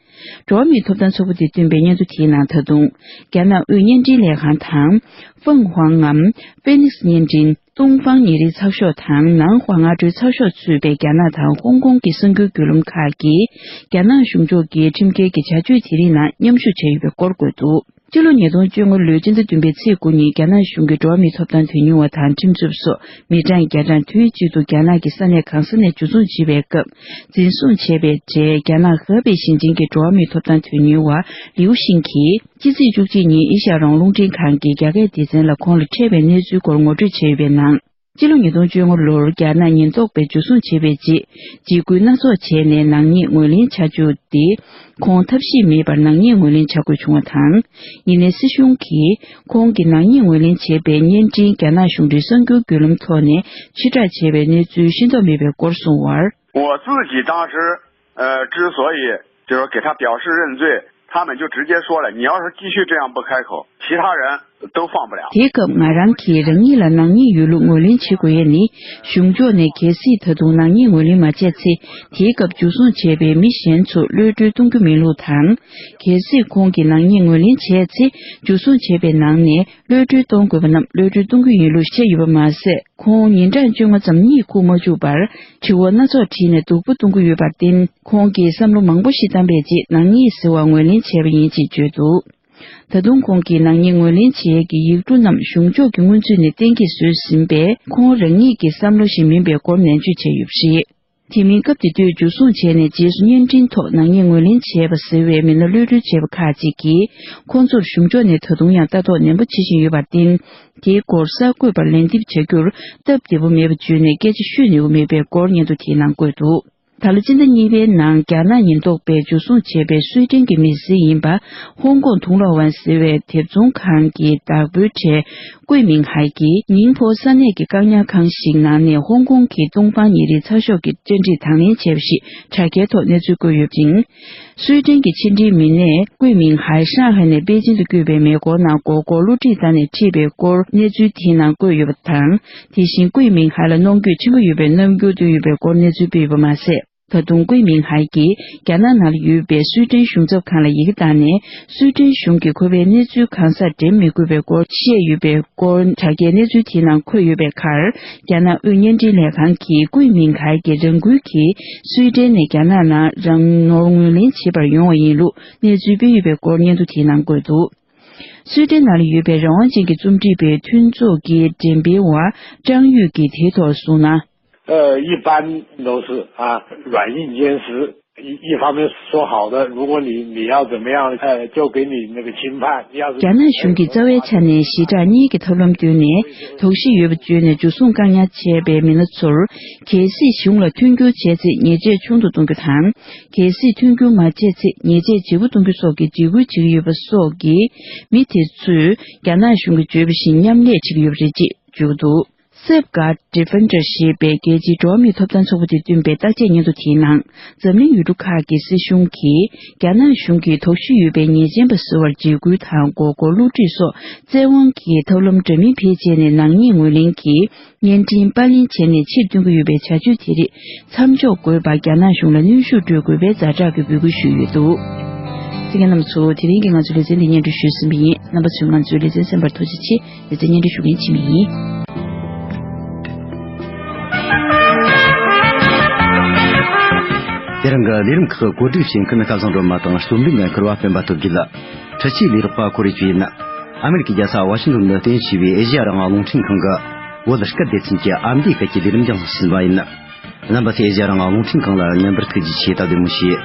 འགྲོ་བ་མིའི་ཐོབ་ཐང་ཚོགས་པ་དེས་བཏོན་པའི་སྙན་ཐོ་དེའི་ནང་ད་དུང་། རྒྱ་ནག་དབུས་བརྙན་འཕྲིན་ལས་ཁང་དང་། ཧྥང་ཧུའང་ངམ། ཧྥེ་ནིགས་བརྙན་འཕྲིན། ཏུང་ཧྥང་ཉེ་རིང་ཚགས་ཤོག་དང་ནང་ཧྭ་ང་ཀྲོའུ་ཚགས་ཤོག་ཚུད་པའི་རྒྱ་ནག་དང་ཧོང་ཀོང་གི་གསར་འགྱུར་བརྒྱུད་ལམ་ཁག་གིས། རྒྱ་ནག་གཞུང་ཕྱོགས་ཀྱི་ཁྲིམས་འགལ་གྱི་བྱ་སྤྱོད་དེ་རིགས་ནང་མཉམ་ཞུགས་བྱས་ཡོད་པའི་སྐོར་བཀོད་འདུག་སྤྱི་ལོ་ཉིས་སྟོང་བཅོ་ལྔ་ལོའི་སྤྱི་ཟླ་བདུན་པའི་ཚེས་དགུ་ཉིན་རྒྱ་ནག་གཞུང་གི་འགྲོ་བ་མིའི་ཐོབ་ཐང་དོན་གཉེར་བ་དང་ཁྲིམས་རྩོད་པ་སོགས་མི་གྲངས་བརྒྱ་གྲངས་དུས་གཅིག་ཏུ་རྒྱ་ནག་གི་ས་གནས་གང་ས་ནས་འཇུ་བཟུང་བྱས་པའི་སྐབས། འཛིན་བཟུང་བྱས་པའི་གྲས་རྒྱ་ནག་ཧེ་པེ་ཞིང་ཆེན་གྱི་འགྲོ་བ་མིའི་ཐོབ་ཐང་དོན་གཉེར་བ་ལིའུ་ཤིང་གིས། ཕྱི་ཚེས་བཅུ་གཅིག་ཉིན་ཨེ་ཤ་ཡ་རང་དབང་རླུང་འཕྲིན་ཁང་གི་རྒྱ་སྐད་སྡེ་ཚན་ལ་ཁོང་ལ་འཕྲད་པའི་གནས་ཚུལ་སྐོར་ངོ་སྤྲོད་བྱས་ཡོད་པའི་ནང་། སྤྱི་ལོ་ཉིས་སྟོང་བཅོ་ལྔ་ལོར་རྒྱ་ནག་ཉེན་རྟོག་པས་འཇུ་བཟུང་བྱས་པའི་རྗེས། འཇིགས་སྐུལ་སྣ་ཚོགས་བྱས་ནས་ནག་ཉེས་ངོས་ལེན་བྱ་བཅུག་སྟེ། ཁོང་ཐབས་ཤེས་མེད་པར་ནག་ཉེས་ངོས་ལེན་བྱ་དགོས་བྱུང་བ་དང་། ཡིན་ནའི་སྲིད་གཞུང་གིས་ཁོང་གི་ནག་ཉེས་ངོས་ལེན་བྱས་པའི་བརྙན་འཕྲིན་རྒྱ་ནག་གཞུང་འབྲེལ་གསར་འགྱུར་བརྒྱུད་ལམ་ཐོག་ནས་ཕྱིར་བསྒྲགས་བྱས་པའི་གནས་ཚུལ་ཤེས་རྟོགས་མེད་པའི་སྐོར་གསུངས་པར། 我自己当时，呃，之所以就是说给他表示认罪，他们就直接说了，你要是继续这样不开口，其他人都放不了。 དེའི་སྐབས་ང་རང་གིས་རང་ཉིད་ལ་ནག་ཉེས་ཡོད་ལུགས་ངོས་ལེན་བྱེད་དགོས་ཡས་ནི། གཞུང་ཕྱོགས་ནས་གལ་སྲིད་ད་དུང་ནག་ཉེས་ངོས་ལེན་མ་བྱས་ཚེ། དེའི་སྐབས་འཇུ་བཟུང་བྱས་པའི་མི་གཞན་ཚོ་གློད་གྲོལ་གཏོང་རྒྱུ་མིན་ལུགས་དང་། གལ་སྲིད་ཁོང་གིས་ནག་ཉེས་ངོས་ལེན་བྱས་ཚེ། འཇུ་བཟུང་བྱས་པའི་ནང་ནས་གློད་གྲོལ་གཏོང་དགོས་པ་རྣམས་གློད་གྲོལ་གཏོང་རྒྱུ་ཡིན་ལུགས་བཤད་ཡོད་པ་མ་ཟད། ཁོང་ཉིན་གྲངས་བཅོ་ལྔ་ཙམ་གཉིད་ཁུག་མ་བཅུག་པར་དྲི་བ་སྣ་ཚོགས་དྲིས་ནས་སྡུག་པོ་གཏོང་གི་ཡོད་པར་བརྟེན། ཁོང་གིས་བསམ་བློ་མང་པོ་ཞིག་བཏང་པའི་རྗེས་ནག་ཉེས་ཟེར་བ་ངོས་ལེན་བྱས་པ་ཡིན་ཅེས་བརྗོད་འདུག། ད་དུང་ཁོང་གིས་ནག་ཉེས་ངོས་ལེན་བྱེད་ཡས་ཀྱི་ཡིག་འབྲུ་རྣམས་གཞུང་ཕྱོགས་ཀྱི་སྔོན་ཚུད་ནས་གཏན་འཁེལ་བཟོས་ཟིན་པས། ཁོང་རང་ཉིད་ཀྱི་བསམ་བློ་ཞིག་མིན་པའི་སྐོར་ནན་བརྗོད་བྱས་ཡོད་པ་རེད། དེ་མིན་སྐབས་དེ་དུས་འཇུ་བཟུང་བྱས་ནས་རྗེས་སུ་བརྙན་འཕྲིན་ཐོག་ནག་ཉེས་ངོས་ལེན་བྱས་པ་ཟེར་བའི་མི་སྣ་གློད་གྲོལ་བྱས་པ་ཁག་ཅིག་གིས། ཁོང་ཚོར་གཞུང་ཕྱོགས་ནས་ད་དུང་ཡང་ལྟ་རྟོག་ནན་པོ་བྱེད་བཞིན་ཡོད་པར་བརྟེན། དེའི་སྐོར་གསར་འགོད་པར་ལན་འདེབས་བྱ་རྒྱུར་སྟབས་བདེ་པོ་མེད་པ་བརྗོད་ནས་སྐད་ཆ་ཤོད་ནུས་པ་མེད་པའི་སྐོར་སྙན་ཐོ་དེའི་ནང་བཀོད་འདུག། ད་ལོ་སྤྱི་ཟླ་གཉིས་པའི་ནང་རྒྱ་ནག་ཉེན་རྟོག་པས་འཇུ་བཟུང་བྱས་པའི་སུའེ་ཏེན་གྱི་མི་སེར་ཡིན་པ། ཧོང་ཀོང་ཐུང་ལོ་ཝན་ཟེར་བའི་དེབ་ཚོང་ཁང་གི་བདག་པོའི་གྲས་ཀུའེ་མིང་ཧའེ་གྱིས་ཉིང་ཕོ་ས་གནས་ཀྱི་བཀག་ཉར་ཁང་ཞིག་ནང་ནས་ཧོང་ཀོང་གི་ཏུང་ཧྥང་ཉིན་རེའི་ཚགས་ཤོག་གི་བཅར་འདྲིར་དང་ལེན་བྱས་པ་ཞིག་དྲ་རྒྱའི་ཐོག་གནས་ཚུལ་བཀོད་ཡོད་ཅིང་། སུའེ་ཏེན་གྱི་ཕྱི་འབྲེལ་མི་སྣས་ཀུའེ་མིང་ཧའེ་ཧྲང་ཧའེ་ནས་པེ་ཅིན་དུ་བསྐྱོད་པའི་མེ་འཁོར་ནང་མགོ་སྐོར་བསླུ་བྲིད་བཏང་ནས་ཁྲིད་པའི་སྐོར་གནས་ཚུལ་དེའི་ནང་བཀོད་ཡོད་པ་དང་། དེ་བཞིན་ཀུའེ་མིང་ཧའེ་ལ་གནོང་འགྱོད་ཆེན་པོ་ཡོད་པའི་རྣམ་འགྱུར་བསྟན་ཡོད་པའི་སྐོར་གནས་ཚུལ་སྤེལ་ཡོད་པ་མ་ཟད། ད་དུང་ཀུའེ་མིང་ཧའེ་གྱིས་རྒྱ་ནག་ནང་ལ་ཡོད་པའི་སུའེ་ཏེན་གཞུང་ཚབ་ཁང་ལ་ཡི་གེ་བཏང་ནས། སུའེ་ཏེན་གཞུང་གིས་ཁོ་པའི་གནས་ཚུལ་གང་ཟག་འགྲེམས་མི་དགོས་པའི་སྐོར་བཤད་ཡོད་པའི་སྐོར་དྲ་རྒྱའི་གནས་ཚུལ་དེའི་ནང་འཁོད་ཡོད་པའི་ཁར། རྒྱ་ནག་དབུས་བརྙན་འཕྲིན་ལས་ཁང་གིས་ཀུའེ་མིང་ཧའེ་གྱིས་རང་འགུལ་གྱིས་སུའེ་ཏེན་ནས་རྒྱ་ནག་ནང་རང་ནོར་ངོས་ལེན་བྱེད་པར་ཡོང་བ་ཡིན་ལུགས་གནས་ཚུལ་སྤེལ་ཡོད་པའི་སྐོར་སྙན་ཐོ་དེའི་ནང་བཀོད་འདུག། སུའེ་ཏེན་ནང་ལ་ཡོད་པའི་རང་དབང་ཅན་གྱི་རྩོམ་སྒྲིག་པའི་མཐུན་ཚོགས་ཀྱི་འགྲེམས་སྤེལ་བ་ཀྲང་ཡུས་ཀྱིས་དེའི་ཐོག་གསུངས་ན། 呃，一般都是啊，软硬兼施。一一方面说好的，如果你你要怎么样，呃，就给你那个轻判。要是 རྒྱ་ནག་གཞུང་གིས་རྩ་བའི་ཆ་ནས་ཞི་དྲག་གཉིས་ཀྱི་ཐབས་ལམ་བཏོན་ནས། དོགས་གཞི་ཡོད་པ་བརྗོད་ནས་འཇུ་བཟུང་བཀག་ཉར་བྱས་པའི་མི་སྣ་ཚོར། གལ་སྲིད་གཞུང་ལ་མཐུན་འགྱུར་བྱས་ཚེ་ཉེས་ཆད་ཆུང་དུ་གཏོང་རྒྱུ་དང་། གལ་སྲིད་མཐུན་འགྱུར་མ་བྱས་ཚེ་ཉེས་ཆད་ལྗིད་པོ་གཏོང་རྒྱུ་སོགས་ཀྱི་འཇིགས་སྐུལ་བྱེད་ཀྱི་ཡོད་པ་སོགས་ཀྱིས། མི་དེ་ཚོས་རྒྱ་ནག་གཞུང་གིས་བརྗོད་པ་བཞིན་མཉམ་ལས་བྱེད་ཀྱི་ཡོད་པ་རེད་ཅེས་བརྗོད་འདུག། Safeguard Defender ཞེས་པའི་རྒྱལ་སྤྱིའི་འགྲོ་བ་མིའི་ཐོབ་ཐང་ཚོགས་པ་དེས་བཏོན་པའི་བརྟག་དཔྱད་སྙན་ཐོ་དེའི་ནང་། འཛམ་གླིང་ཡུལ་གྲུ་ཁག་གི་སྲིད་གཞུང་གིས་རྒྱ་ནག་གཞུང་གིས་དོགས་གཞི་ཡོད་པའི་ཉེས་ཅན་པ་ཟེར་བར་འཇིགས་སྐུལ་དང་མགོ་སྐོར་བསླུ་བྲིད་སོགས་བཙན་དབང་གི་ཐབས་ལམ་འདྲ་མིན་བེད་སྤྱད་ནས་ནག་ཉེས་ངོས་ལེན་གྱིས་བརྙན་འཕྲིན་པར་ལེན་བྱས་ནས་ཕྱིར་བཏོན་གྱི་ཡོད་པའི་བྱ་སྤྱོད་དེ་རིགས་མཚམས་འཇོག་དགོས་པར་རྒྱ་ནག་གཞུང་ལ་གནོན་ཤུགས་སྤྲོད་དགོས་པའི་ཛ་དྲག་གི་འབོད་སྐུལ་ཞུས་ཡོད་འདུག། གསན་མཁན་རྣམ་པ་ཚོ། དེ་རིང་གི་ང་ཚོའི་ལེ་ཚན་འདི་སྙན་སྒྲོན་ཞུས་ཟིན་པ་ཡིན། རྣམ་པ་ཚོས་ང་ཚོའི་ལེ་ཚན་གསན་པར་ཐུགས་རྗེ་ཆེ། ལེ་ཚན་སྙན་སྒྲོན་ཞུ་མཁན་འཆི་མེད་ཡིན། དེ་རིང་གི་ལས་རིམ་ཁག་གོ་སྒྲིག་བྱེད་མཁན་སྐལ་བཟང་སྒྲོལ་མ་དང་རྩོམ་སྒྲིག་འགན་འཁུར་བ་སྤེན་པ་སྟོབས་རྒྱལ། འཕྲུལ་ཆས་ལས་རོགས་པ་ཀོ་རེ་ཆུ་ཡིན། ཨ་མེ་རི་ཀའི་རྒྱལ་ས་ཝ་ཤིང་ཏོན་དུ་རྟེན་གཞི་བའི་ཨེ་ཤེ་ཡ་རང་དབང་རླུང་འཕྲིན་ཁང་གི་བོད་སྐད་སྡེ་ཚན་གྱི་ཨ་མདོའི་སྐད་ཀྱི་ལས་རིམ་རྒྱང་སྲིང་ཟིན་པ་ཡིན། རྣམ་པ་ཚོས་ཨེ་ཤེ་ཡ་རང་དབང་རླུང་འཕྲིན་ཁང་ལ་ཉན་པར་ཐུགས་རྗེ་ཆེ། ད་བདེ་མོ་བྱོས།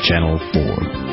Channel four.